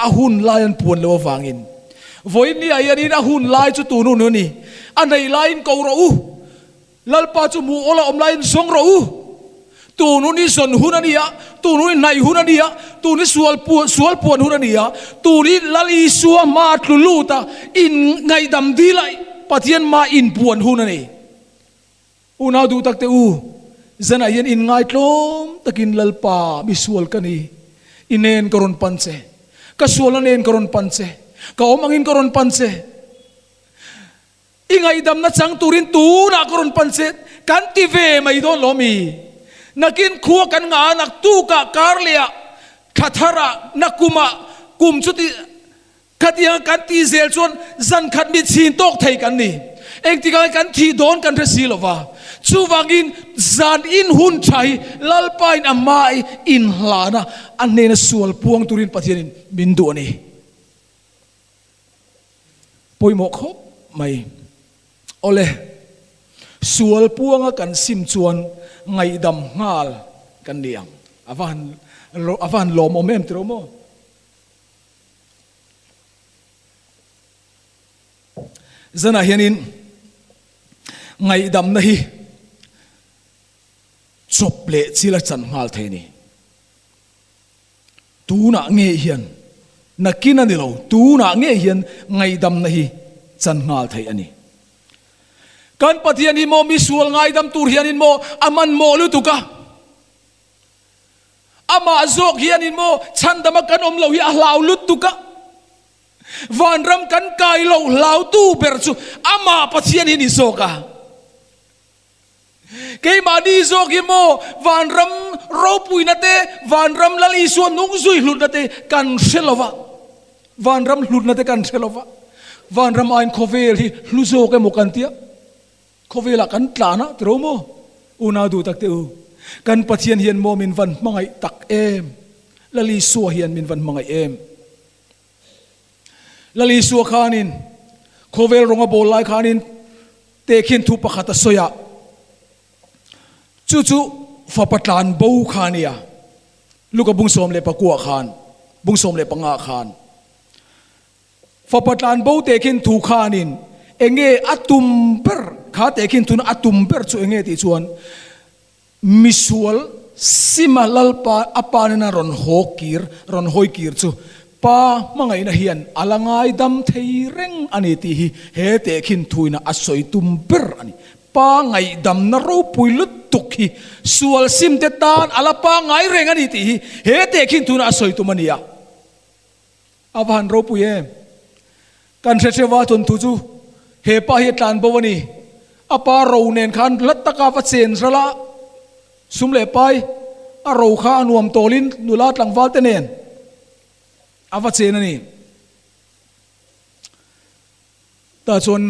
a hun lai an puan loh avangin? Vawiin ni ah hianin a hun lai chu tun hun a ni. A nei laiin ko rawh u. Lalpa chu hmuh awl a awm laiin zawng rawh u. Tun hun hi zawn hun a ni a, tun hun hi hnaih hun a ni a, tun hi sual puan sual puan hun a ni a, tun hi Lal Isua hma tlu lut a, in ngaihdam dil a Pathian hma inpuan hun a ni. Unau duh tak te u, zanah hian in ngaitlawm takin Lalpa mi sual ka ni, i nen ka rawn pan che, ka sualna nen ka rawn pan che, ka awm angin ka rawn pan che. I ngaihdamna chang turin tunah ka rawn pan che kan ti ve mai dawn lo mi? Nakin khua kan ngah a, naktukah, kar lehah, thla tharah, nakumah, kum chuti khatianga kan tih zel chuan zan khat mi chhin tawk thei kan ni. Engtikah nge kan thih dawn kan hre si lo va. Chuvangin zan in hun tha hi Lalpain a hmai inhlana a hnena sual puang turin Pathianin min duh a ni. Pawimawh khawp mai. Awle, sual puanga kan sim chuan ngaihdam nghal kan ni ang. A va han a va han lawmawm em tiro maw? Zanah hianin ngaihdamna hi chawp leh chil a chan nghal thei a ni. Tunah ngei hian, nakin a ni lo, tunah ngei hian ngaihdamna hi chan nghal theih a ni. Kan Pathian hi maw mi sual ngaidam tur hianin maw a hmanhmawh lutuk a, amah zawk hianin maw chhandama kan awm lo hi a hlau lutuk a, vanram kan kai loh hlautu ber chu amah Pathian hi ni zawk a. Keimahni zawk hi maw vanram ropuina te, vanram Lal Isua nung zui hlutna te kan hre lo va, vanram hlutna te kan hre lo va, vanram aiin khawvel hi hlu zawk emaw kan tia, khawvelah kan tlan a tiro maw? Unau duh tak te u, kan Pathian hian maw min van hmangaih tak em? Lal Isua hian min van hmangaih em? Lal Isua khanin khawvel rawng a bawl lai khanin Tehkhin thu pakhat a sawi a, chu chu fapa tlan bo kha a nia, Luka bung 14 khan, bung 15 khan. Fapa tlan bo tehkhin thu khanin enge a tum ber, kha tehkhin thuna a tum ber chu enge tih chuan Misual Sima Lalpa a pa nena rawn haw kir, rawn hawi kir chu Pa hmangaihna hian a la ngaidam thei reng a ni tih hi he tehkhin thuina a sawi tum ber a ni. Pa ngaihdamna ropui lutuk hi. hi sual sim te tan a la pangngai reng a ni tih hi he tehkhin tuna a sawi tum a ni a. A va han ropui em! Kan hre hreva thawnthu chu he pa hi a tlan bo a ni. A pa ro nen khan hlat taka va chen ral a, sum leh pai a ro kha a nuam tawlin nula tlangval te nen a va chen a ni. Tah chuan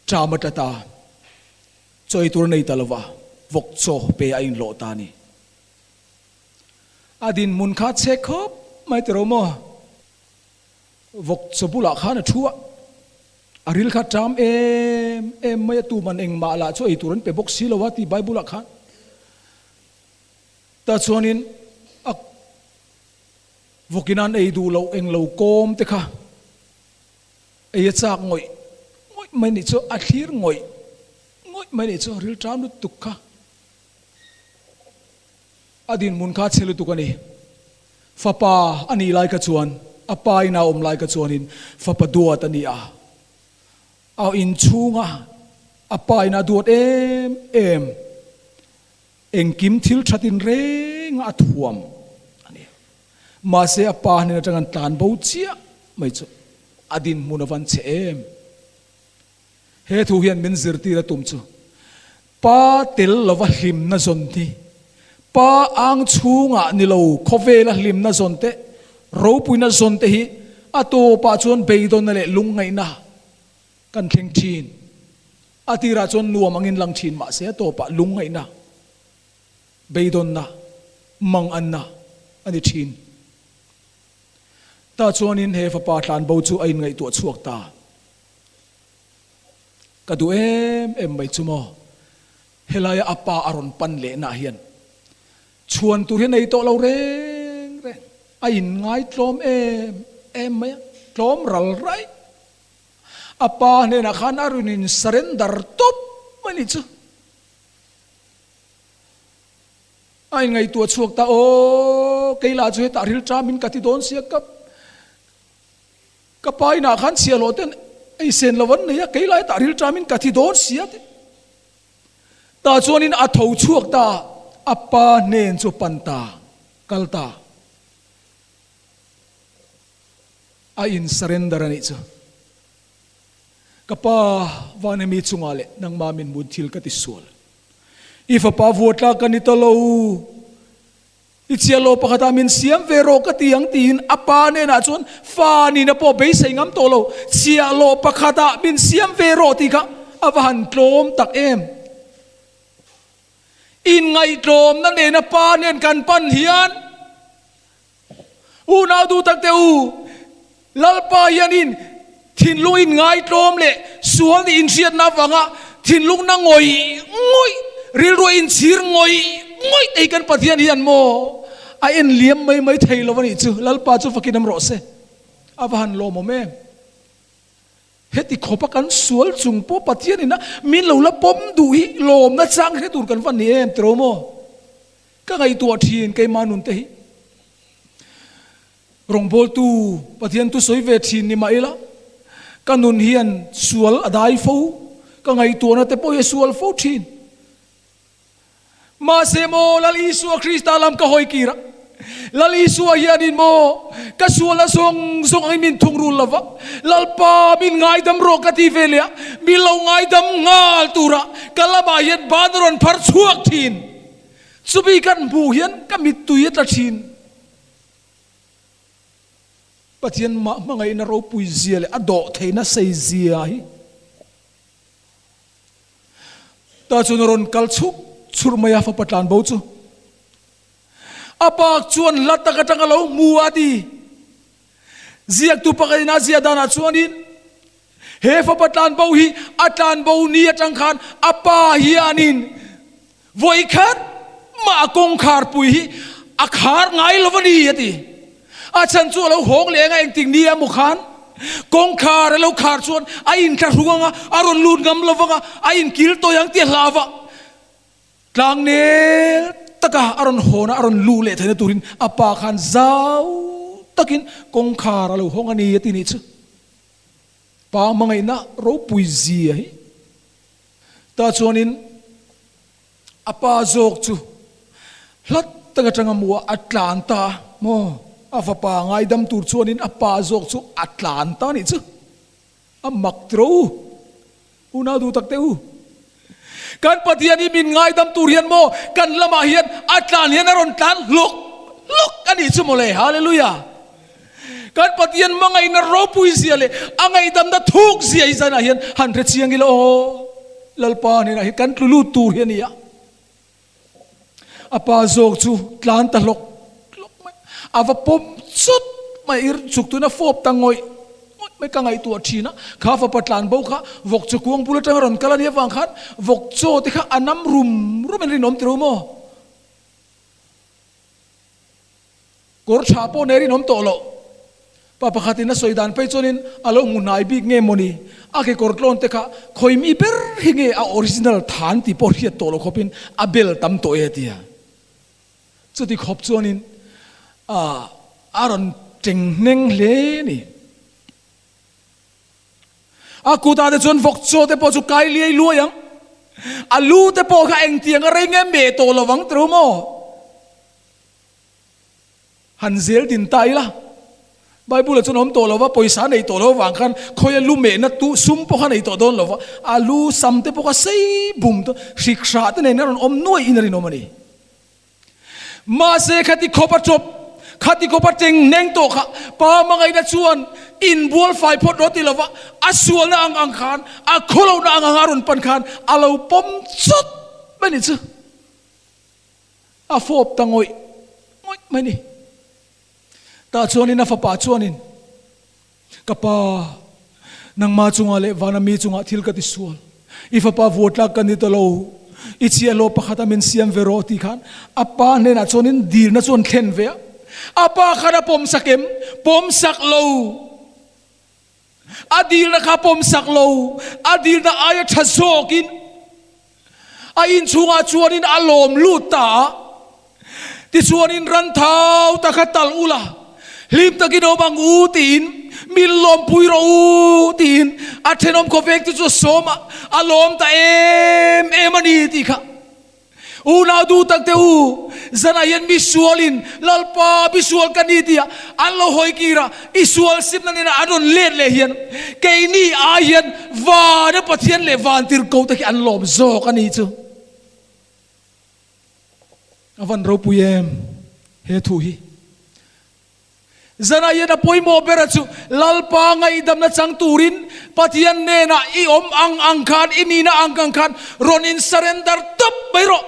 ṭam a tla ta, chaw ei tur a nei ta lo va, vawk chaw pe a inhlawh ta a ni. A dinhmun kha chhe khawp mai tiraw maw? Vawk chaw bulah khan a thu a, a ril kha ṭam em em mai a, tuman engmah lah chu ei tur an pe bawk si lo a ti Bible ah khan. Tah chuanin a vawkin an ei duh loh englo kawm te kha ei a chak ngawih ngawih mai nih chu, a thlir ngawih ngawih mai nih chu, ril ṭam lutuk kha. A dinhmun kha chhe lutuk a ni. Fapa a nih lai kha chuan, a pa ina awm lai kha chuanin fapa duat a ni a. A inchhunga a pa ina duat em em, engkim thil thatin renga a thuam a ni. Mahse a pa hnen atang an tlan bo chiah mai chu a dinhmun a van chhe em. He thu hian min zirtir a tum chu, Pa tel lova hlimna zawn hi Pa ang chhungah ni lo khawvela hlimna zawn te, ropuina zawn te hi a tawpah chuan beidawnna leh lungngaihna kan thleng thin. A tirah chuan nuam angin lang thin mahse a tawpah lungngaihna, beidawnna, manganna a ni thin. Tah chuanin he fapa tlanbo chu a inngaihtuah chhuak ta. Ka duh em em mai chu maw? Helaia a pa a rawn pan lehna hian chhuan tur hi a nei tawh lo reng reng. A inngaitlawm em em mai a, tlawm ral raih. A pa hnenah khan a rawn in surrender tawp mai nih chu. A inngaihtuah chhuak ta, Aw, kei lah chu hetah rilṭamin ka ti dawn sia ka. Ka pa inah khan chhiahhlawh ten ei sen lo an nei a, kei lai tah rilṭamin ka thi dawn sia ti. Tah chuanin a tho chhuak ta, a pa hnen chu pan ta, kal ta. A in surrender a nih chu. Ka pa Vanemi chungah leh nangmah min mun thil ka ti sual. I fapa vuatlak ka ni ta lo. I chiahlo pakhatah min siam ve rawh ka ti ang tiin a pa hnenah chuan fa nihna pawh beisei ngam tawh lo, chiahlo pakhatah min siam ve rawh tih kha a va han tlawm tak em. Inngaihtlawmna nena pa nen kan pan hian unau duh tak teh u, Lalpa hianin thinlung inngaitlawm leh sual nih inhriatna avanga thinlungna ngawih ngawih, rilru a inchhir ngawih ngawih te hi kan Pathian hian maw a en liam mai mai thei lo a nih chu. Lalpa chu fakin awm rawh se. A va han lawmawm em. Heti khawpa kan sual chung pawh Pathian ina min lo la pawm duh hi lawmna chang hre tur kan va ni em tiraw maw? Ka ngaihtuah thin keimah nun te hi. Rawngbawltu Pathian thu sawi ve thin ni mah ila, ka nun hian sual a dai fo, ka ngaihtuahna te pawh hi a sual fo thin. Mahse maw Lal Isua Krista lam ka hawi kir a, Lal Isua hianin maw ka sualna zawng zawng angin min thungrul lo va, Lalpa min ngaidam rawh ka ti ve leh a, min lo ngaidam nghal tura ka lamah hian ban a rawn phar chhuak thin. Chumi kan hmuh hian ka mittui a tla thin. Pathian mah hmangaihna ropui zia leh a dawh theihna sei zia hi tah chuan a rawn kal chhuk chhurh mai a, fapa tlan bo chu a pak chuan hla tak atang a lo hmu a ti. Ziaktu pakhatin a ziah danah chuanin he fapa tlan bo hi a tlan bo ni atang khan a pa hianin Vawikhat mah a kawngkhar pui hi a khar ngai lo a ni, a ti. A chhan chu a lo hawng leh anga engtik ni emaw khan kawngkhar a lo khar chuan a inthlahrung anga a rawn lut ngam lo vanga a inkil tawi ang tih a hlau a. Tlangnel taka a rawn hawn a, a rawn luh leh theihna turin a pa khan zau takin kawngkhar a lo hawng a ni, a ti nih chu. Pa hmangaihna ropui zia hi. Tah chuanin a pa zawk chu hlat tak atanga hmuh a, a tlan ta a maw? A fapa ngaidam tur chuanin a pa zawk chu a tlan ta a nih chu. A mak tiro u, unau duh tak teh u. Kan Pathian hi min ngaidam tur hian maw kan lamah hian a tlan hian a rawn tlan hlawk hlawk a nih chu mawle. Hallelujah! Kan Pathian hmangaihna ropui zia leh a ngaihdamna thuk zia hi zanah hian han hre chiang ila aw. Lalpa hnenah hian kan tlu lut tur hi a ni a. A pa zawk chu tlan ta hlawk hlawk mai. A va pawm chawt mai ir chuk tuna fawp ta ngawih ngawih mai ka ngaihtuah thin a. Kha fapa tlan bo kha vawk chu kuang bul atanga rawn kal a nih avang khan vawk chaw te kha a nam rum rum in rinawm tiro maw? Kawr tha pawh nei rinawm tawh loh. Pa pakhatin a sawi dan phei chuanin a lo hmu hnai bik nge mawni, a kekawr tlawn te kha khawi mi ber hi nge a original than tih pawh hriat tawh loh khawpin a bel tam tawh e tia. Chuti khawp chuanin a rawn teng hneng hle a ni. A kutah te chuan vawk chaw te pawh chu kai liai luai ang. A lu te pawh kha engtiang a rei nge meh tawh lovang tiro maw? Han zel din ta ila, Bible ah chuan awm tawh lova, pawisa nei tawh lo avang khan khawia lu mehna tu sum pawh kha nei tawh dawn lova, a lu sam te pawh kha sei bum tawh, hrik hrah te nen a rawn awm nuaih in a rinawm a ni. Mahse khati khawp a tawp, khati khawp a teng hneng tawh kha pa hmangaihna chuan inbual fai phawt rawh ti lova, a sualna ang ang khan, a khawlohna ang ang a rawn pan khan a lo pawm chawt mai ni chu. A fawp ta ngawih ngawih mai ni. Tah chuanin a fapa chuanin, Ka pa, nangmah chungah leh vana mi chungah thil ka ti sual. I fapa vuatlak ka ni ta lo. I chiahlo pakhata min siam ve rawh tih khan a pa hnenah chuanin dilna chuan thlen ve a. A pa khan a pawmsak em? Pawmsak lo. A dilna kha pawmsak lo, a dilna aia tha zawkin a inchhungah chuanin a lawm lut ta a. Tichuanin ran thau ta kha tal ula, hlim takin awm ang u tiin min lawmpui rawh u tiin a thenawm khawvek te chu a sawm a, a lawm ta em em a ni tih kha. Unau duh tak te u, zanah hian mi sualin Lalpa mi sual ka ni tia an lo hawi kir a, i sual simna nena an rawn let leh hian keini ai hian vana Pathian leh vantirhko te khi an lawm zawk a ni chu. A van ropui em he thu hi. Zanah hian a pawimawh bera chu Lalpa ngaihdamna chang turin Pathian hnenah i awm ang ang khan, i nihna ang ang khan rawn in surrender tawp mai rawh.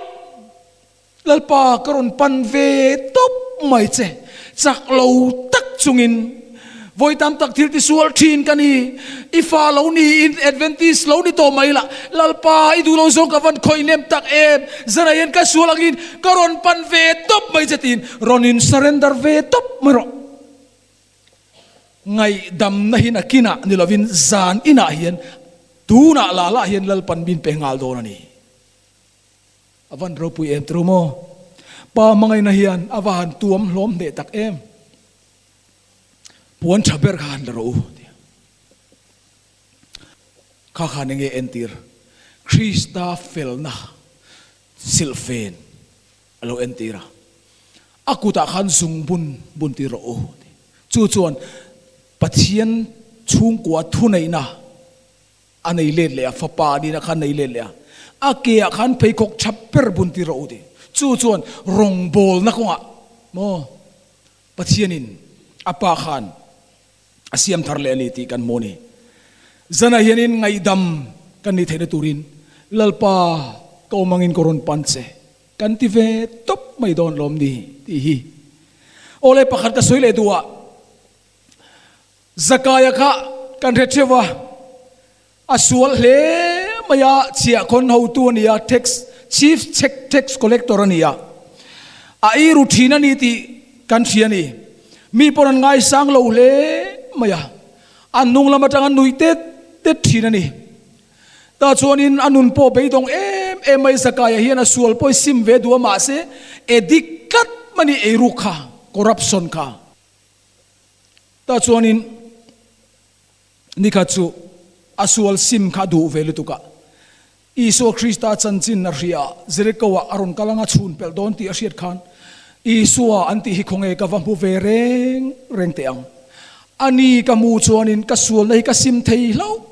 Lalpa ka rawn pan ve tawp mai che, chak lo tak chungin vawi tam tak thil tisual thin ka ni, i fa lo niin Adventist lo ni tawh mai la, Lalpa i duh lo zawng ka van khawih nem tak em, zanah hian ka sual angin ka rawn pan ve tawp mai che tiin Rawn in surrender ve tawp mai rawh. Ngaihdamna hi nakinah ni lovin zan inah hian tunah lah lah hian Lalpan min pe nghal dawn a ni. A van ropui em tru maw? Pa hmangaihna hian a va han tuam hlawm hneh tak em. Puan tha ber kha han la rawh u tia. Kha khan enge entir? Krista felna silhfen. A lo entir a, A kutah khan zung bun bun tir rawh u ti. Chu chuan Pathian chhungkua thuneihna a nei let leh a, fapa nihna khan nei let leh a, a keah khan pheikhawk tha ber bun tir rawh u ti. Chu chuan rawngbawlna kawngah maw Pathianin a pa khan a siam thar leh a ni tih kan hmu a ni. Zanah hianin ngaihdam kan nih theihna turin Lalpa ka awm angin ka rawn pan che kan ti ve tawp mai dawn lawm ni tih hi. Awle pakhat ka sawi leh duh a, Zakaia kha kan hre theuh a, a sual hle mai a, chhiahkhawn hotu a ni a, tax, chief tax collector a ni a, a ei ru thin a ni tih kan hria a ni. Mi pawn an ngaisang lo hle mai a, an hnung lam atanga nuih tet tet thin a ni. Tah chuanin a nun pawh beidawng em em mai Zakaia hian a sual pawh i sim ve duh a mahse addict tlat mai a ni eiruk kha, corruption kha. Tah chuanin nikhat chu a sual sim kha a duh ve lutuk a. Isua Krista chanchin a hria, Jeriko-ah a rawn kal anga chhun pelh dawn tih a hriat khan, Isua an tih hi khawnge ka va hmu ve reng reng teh ang. A ni ka hmu chuanin ka sualna hi ka sim thei hlauh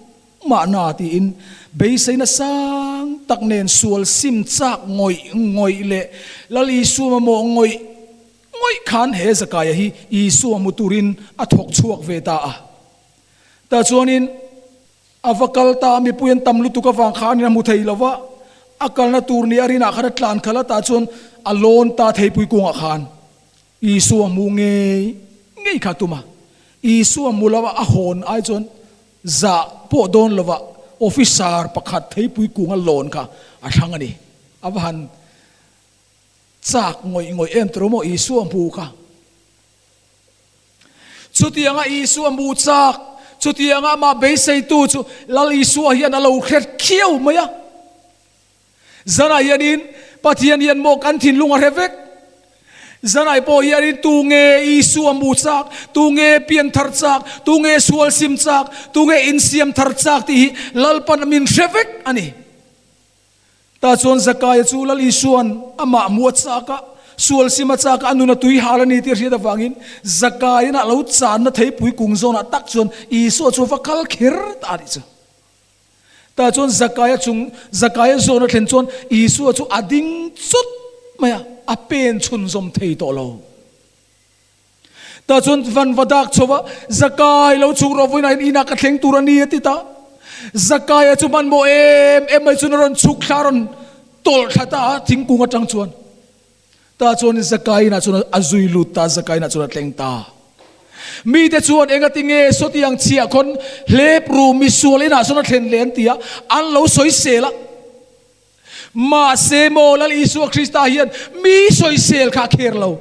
mahna tiin beiseina sang tak nen sual sim chak ngawih ngawih leh Lal Isua mamawh ngawih ngawih khan he Zakaia hi Isua hmu turin a thawk chhuak ve ta a. Tah chuanin a va kal ta a, mipui an tam lutuk avang khanin a hmu thei lo va, a kalna tur ni a rinah khan a tlan khalh a, tah chuan a lawn ta theipui kungah khan Isua hmu ngei ngei kha a tum a. Isua hmu lo a, a hawn ai chuan zah pawh dawn lo va officer pakhat theipui kunga lawn kha a thlang a ni. A va han chak ngawih ngawih em tur maw Isua hmu kha. Chutianga Isua hmu chak, chutianga amah beiseitu chu Lal Isua hian a lo hret khiau mai a. Zanah hianin Pathian hian maw kan thinlung a hre vek. Zanah pawh hianin tu nge Isua hmu chak, tu nge pian thar chak, tu nge sual sim chak, tu nge insiam thar chak tih hi Lalpan min hre vek a ni. Tah chuan Zakaia chu Lal Isua'n amah hmu a chak a, sual sim a chak a, a nun a tui hal a ni tih a hriat avangin Zakaia'n a lo channa theipui kung zawnah tak chuan Isua chu a va kal kher ta a nih chu. Tah chuan Zakaia chung Zakaia zawn a thlen chuan Isua chu a ding chawt mai a, a pen chhunzawm thei tawh lo. Tah chuan van va dak chho va, Zakai lo chhuk rawh vawiinah hian inah ka thleng tur a ni a ti ta. Zakaia chu hmanhmawh em em mai chuan a rawn chhuk thla a rawn tawlh thla ta a thingkung atang chuan. Tah chuan Zakai inah chuan a zui lut ta, Zakai inah chuan a tleng ta. Mite chuan engati nge sawti ang chhiah khawn hlep ru misual inah sawn a thlen leh an ti a, an lo sawisel a. Mahse maw Lal Isua Krista hian mi sawisel kha a kher lo.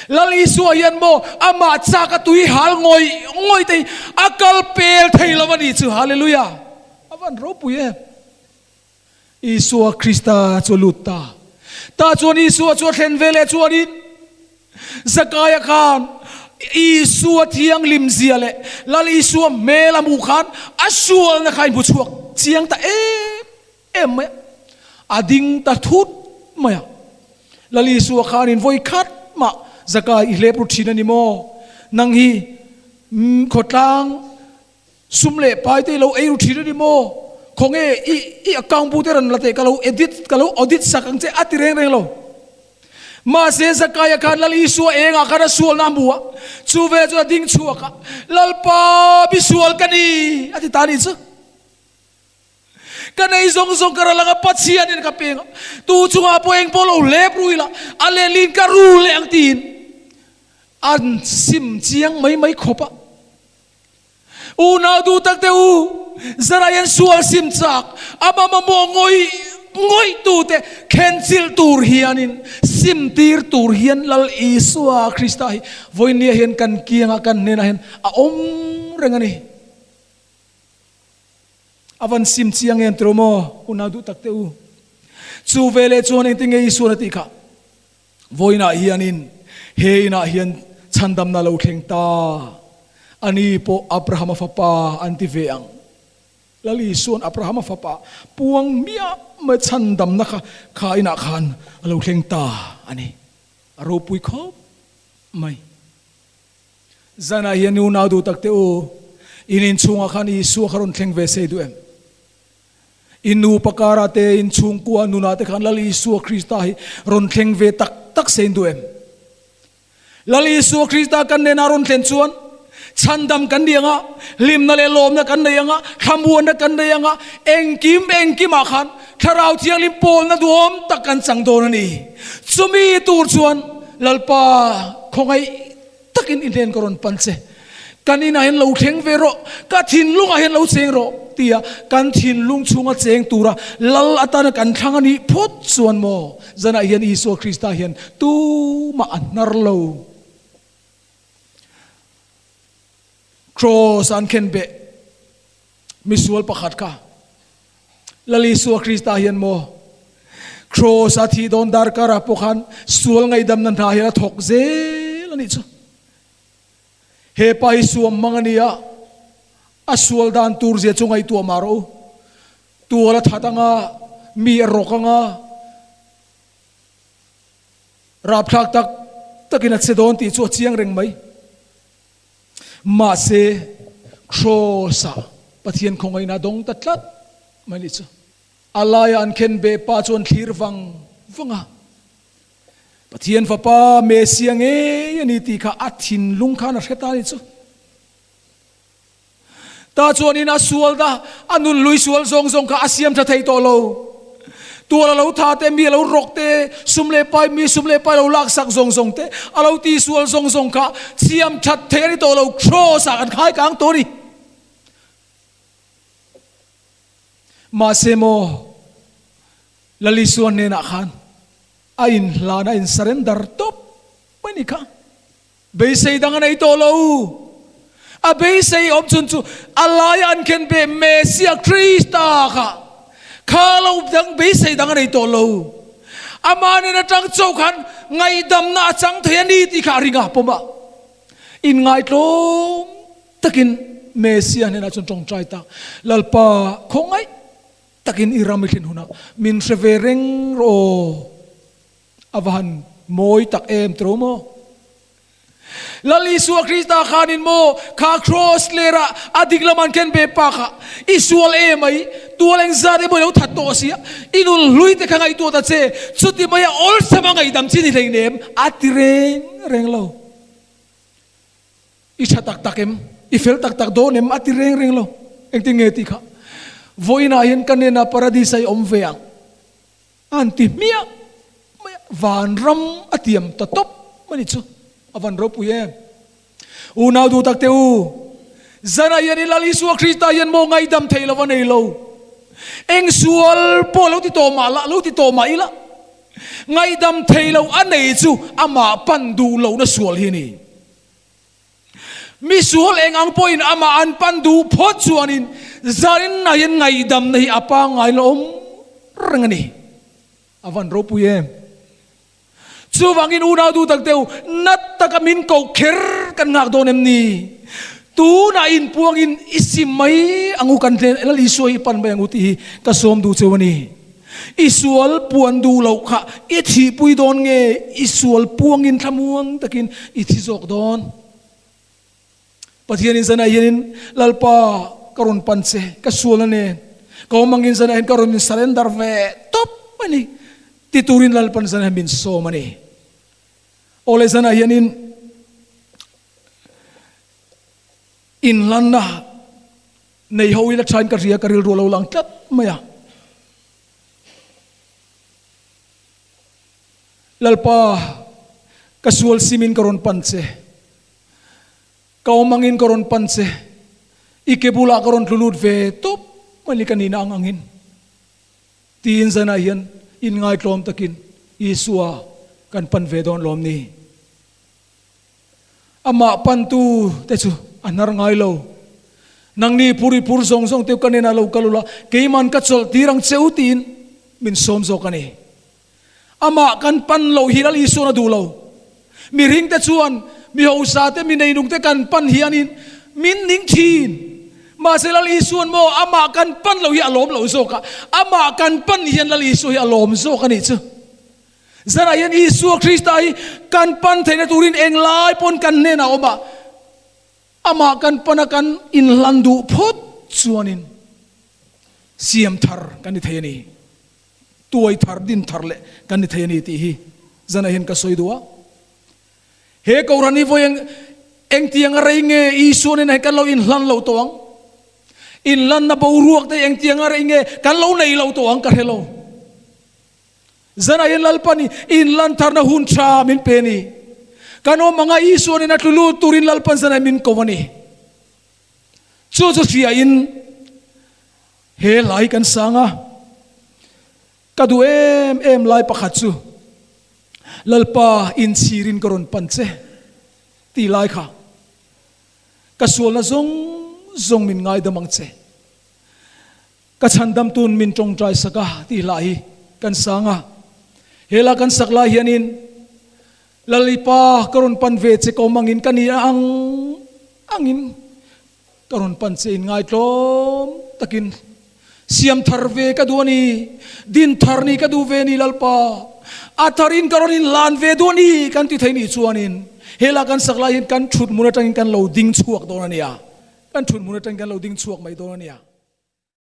Lal Isua hian maw amah chak a tui hal ngawih ngawih te hi a kal pel thei lo a ni chu. Hallelujah! A van ropui em! Isua Krista chu a lut ta. Tah chuan Isua chu a thlen ve leh chuanin Zakaia khan Isua thianghlim zia leh Lal Isua hmel a hmuh khan a sualna kha a inhmu chhuak chiang ta em em mai a, a ding ta thut mai a. Lal Isua khanin vawi khat mah Zakai i hlep ru thin a ni maw? Nang hi khawtlang Sum leh pai te i lo ei ru thin a ni maw? Khawnge i i account bu te rawn la teh ka lo edit ka lo audit sak ang che a ti reng reng lo. Mahse Zakaia khan Lal Isua engah khan a sualna a hmu a, chu vel chuan a ding chhuak a, Lalpa mi sual ka ni a ti ta ni chu. Ka nei zawng zawng ka ral anga Pathianin ka peng a, tu chungah pawh eng pawh lo hlep ru ila a lehlin ka ru leh ang tiin an sim chiang mai mai khawp a. Unau duh tak te u, Zarayan sual sim chak, ama mamawh ngawih ngawih tute khenchilh tur hianin sim tir tur hian Lal Isua Krista hi vawinia hian kan kiangah kan hnenah hian a awm reng a ni. A van sim chiang em tiro maw, unau duh tak te u. Chu veleh chuan engtin nge Isuan a tih kha? Vawiinah hianin he inah hian chhandamna lo thleng ta a ni pawh Abrahama fapa an ti ve ang. Lal Isua'n Abrahama fapa puang miah mai chhandamna kha kha inah khan a lo thleng ta a ni. A ropui khawp mai. Zanah hian unau duh tak teh u, in inchhungah khan Isua kha rawn thleng ve sei duh em? I nupa karah te, in chhungkua nunah te khan Lal Isua Krista hi rawn thleng ve tak tak se in duh em? Lal Isua Krista kan nena rawn thlen chuan chhandam kan ni ang a, hlimna leh lawmna kan nei ang a, thlamuanna kan nei ang a, engkim engkimah khan Thlarau Thianghlim pawlna duhawm tak kan chang dawn a ni. Chumi tur chuan Lalpa khawngaih takin i hnen ka rawn pan che. Kan inah hian lo thleng ve rawh, ka thinlungah hian lo cheng rawh, tia kan thinlung chhunga cheng tura Lal atana kan thlang a nih phawt chuan maw, zanah hian Isua Krista hian tumah a hnar lo. Kraws an khen beh misual pakhat kha Lal Isua Krista hian maw Kraws a thih dawn darkar ah pawh khan sual ngaihdamna hna hian a thawk zel a nih chu. He pa hi suam mang a ni a, a sual dan tur zia chu ngaihtuah mah rawh u. Tual a that anga, mi a rawk anga, rapthlak tak takin a che dawn tih chu a chiang reng mai. Mahse, Kraws-ah Pathian khawngaihna a dawng ta tlat mai nih chu. A laia an khen beh pa chuan thlir vang vang a, Pathian Fapa Mesia ngei a ni tih kha a thinlung khan a hre ta a nih chu. Ta chuanin a sual da, a nun lui sual zawng zawng kha a siam tha thei tawh lo. Tual a lo tha te, mi a lo rawk te, sum leh pai, mi sum leh pai lo laksak zawng zawng te, a lo ti sual zawng zawng kha siam that thei a ni tawh lo, Kraws ah kan khai kang tawh a ni. Mahse maw, Lal Isua hnenah khan a inhlan, a in surrender tawp mai ni kha. Beisei dang a nei tawh lo. A beisei awm chhun chu a laia an khen ve Mesia Krista kha kha lo dang beisei dang a nei tawh lo. Amah nen atang chauh khan ngaihdamna a chang thei a ni tih kha a ring a, pawm a. Inngaitlawm takin Mesia hnenah chuan tawngtai ta, Lalpa khawngaih takin i ram i thlen hunah min hre ve reng rawh aw. A va han mawi tak em tro maw? Lal Isua Krista khanin maw kha cross lerah a dik lam an ken ve pa kha i sual em mai, tual eng zat emaw i lo that tawh sia, i nun hlui te kha ngaihtuah ta che, chuti maia awlsam a ngaihdam chi ni hleinem a ti reng reng lo. I tha tak tak em? I fel tak tak dawn em? A ti reng reng lo. Engtin nge tih kha? Vawiinah hian ka nena paradis a i awm ve ang. An ti hmiah mai a, vanram a tiam ta tawp a ni chu, a van ropui em. Unau duh tak te u, zanah hian i Lal Isua Krista hian maw ngaihdam theih lo va nei lo. Eng sual pawh lo ti tawh mah la, lo ti tawh mah ila, ngaihdam theih loh a nei chu amah pan duh lohna sual hi a ni. Mi sual eng ang pawhin amah an pan duh phawt chuanin zanin ah hian ngaihdamna hi a pangngai la awm reng a ni. A van ropui em! Chuvangin unau duh tak deuh nat taka min koh kher kan nghak dawn em ni? Tunah inpuangin i sim mai ang u kan hnen Lal Isua hi pan mai ang u tih hi ka sawm duh cheu a ni. I sual puan duh loh kha i thihpui dawn nge i sual puangin thlamuang takin i thi zawk dawn? Pathianin zanah hianin Lalpa ka rawn pan che, ka sual a nen, ka awm angin zanah hian ka rawn in surrender ve tawp a ni ti turin Lalpan zanah hian min sawm a ni. Aw le zanah hianin inlanna Nei ho ila thain ka hria ka rilru a lo lang tlat mai a. Lalpa, ka sual simin ka rawn pan che. Ka awm angin ka rawn pan che. I ke bulah ka rawn tlu lut ve tawp mai ni ka nihna ang angin. Tiin zanah hian inngaitlawm takin Isua kan pan ve dawn lawm ni. Amah pantu te chu a hnar ngai lo. Nangni phur i phur zawng zawng te ka nen a lo kal ula, keiman ka chawlh tir ang che u tiin min sawm zawk a ni. Amah kan pan loh hi Lal Isuan a duh lo. Mihring te chuan mi hausa te mi neinung te kan pan hianin min ning thin. Mahse Lal Isuan maw amah kan pan loh hi a lawm lo zawk a, amah kan pan hian Lal Isua hi a lawm zawk a nih chu. Zanah hian Isua Krista hi kan pan theihna turin englai pawn kan hnenah a awm a, amah kan pana kan inhlan duh phawt chuanin siam thar kan ni thei a ni, tuai thar, din thar leh kan ni thei a ni tih hi zanah hian ka sawi duh a. He Kohhran hi vawi engtiang a rei nge Isua nen kan lo inhlan lo tawh ang? Inhlanna boruak te engtiang a rei nge kan lo nei lo tawh ang ka hre lo. Zanah hian Lalpa nih inlan tharna hun tha min pe a ni. Kan awm anga Isua nen a tlu lut turin Lalpan zanah min ko a ni. Chu chu hriain he lai kan sang a, ka duh em em lai pakhat chu Lalpa inchhirin ka rawn pan che tih lai kha ka sualna zawng zawng min ngaidam ang che. Ka chhandam tun min tawngtai sak a tih hlah hi kan sang a. He la kan sak lai hianin Lalipa ka rawn pan ve che ka awm angin ka ni ang angin ka rawn pan che in ngaitlawm takin. Siam thar ve ka duh a ni, din thar ni ka duh ve a ni Lalpa. A tharin ka rawn inhlan ve duh a ni kan ti thei nih chuanin hela kan sak lai hian kan thut hmun atangin kan lo ding chhuak dawn a nia. Kan thut hmun atangin kan lo ding chhuak mai dawn a nia.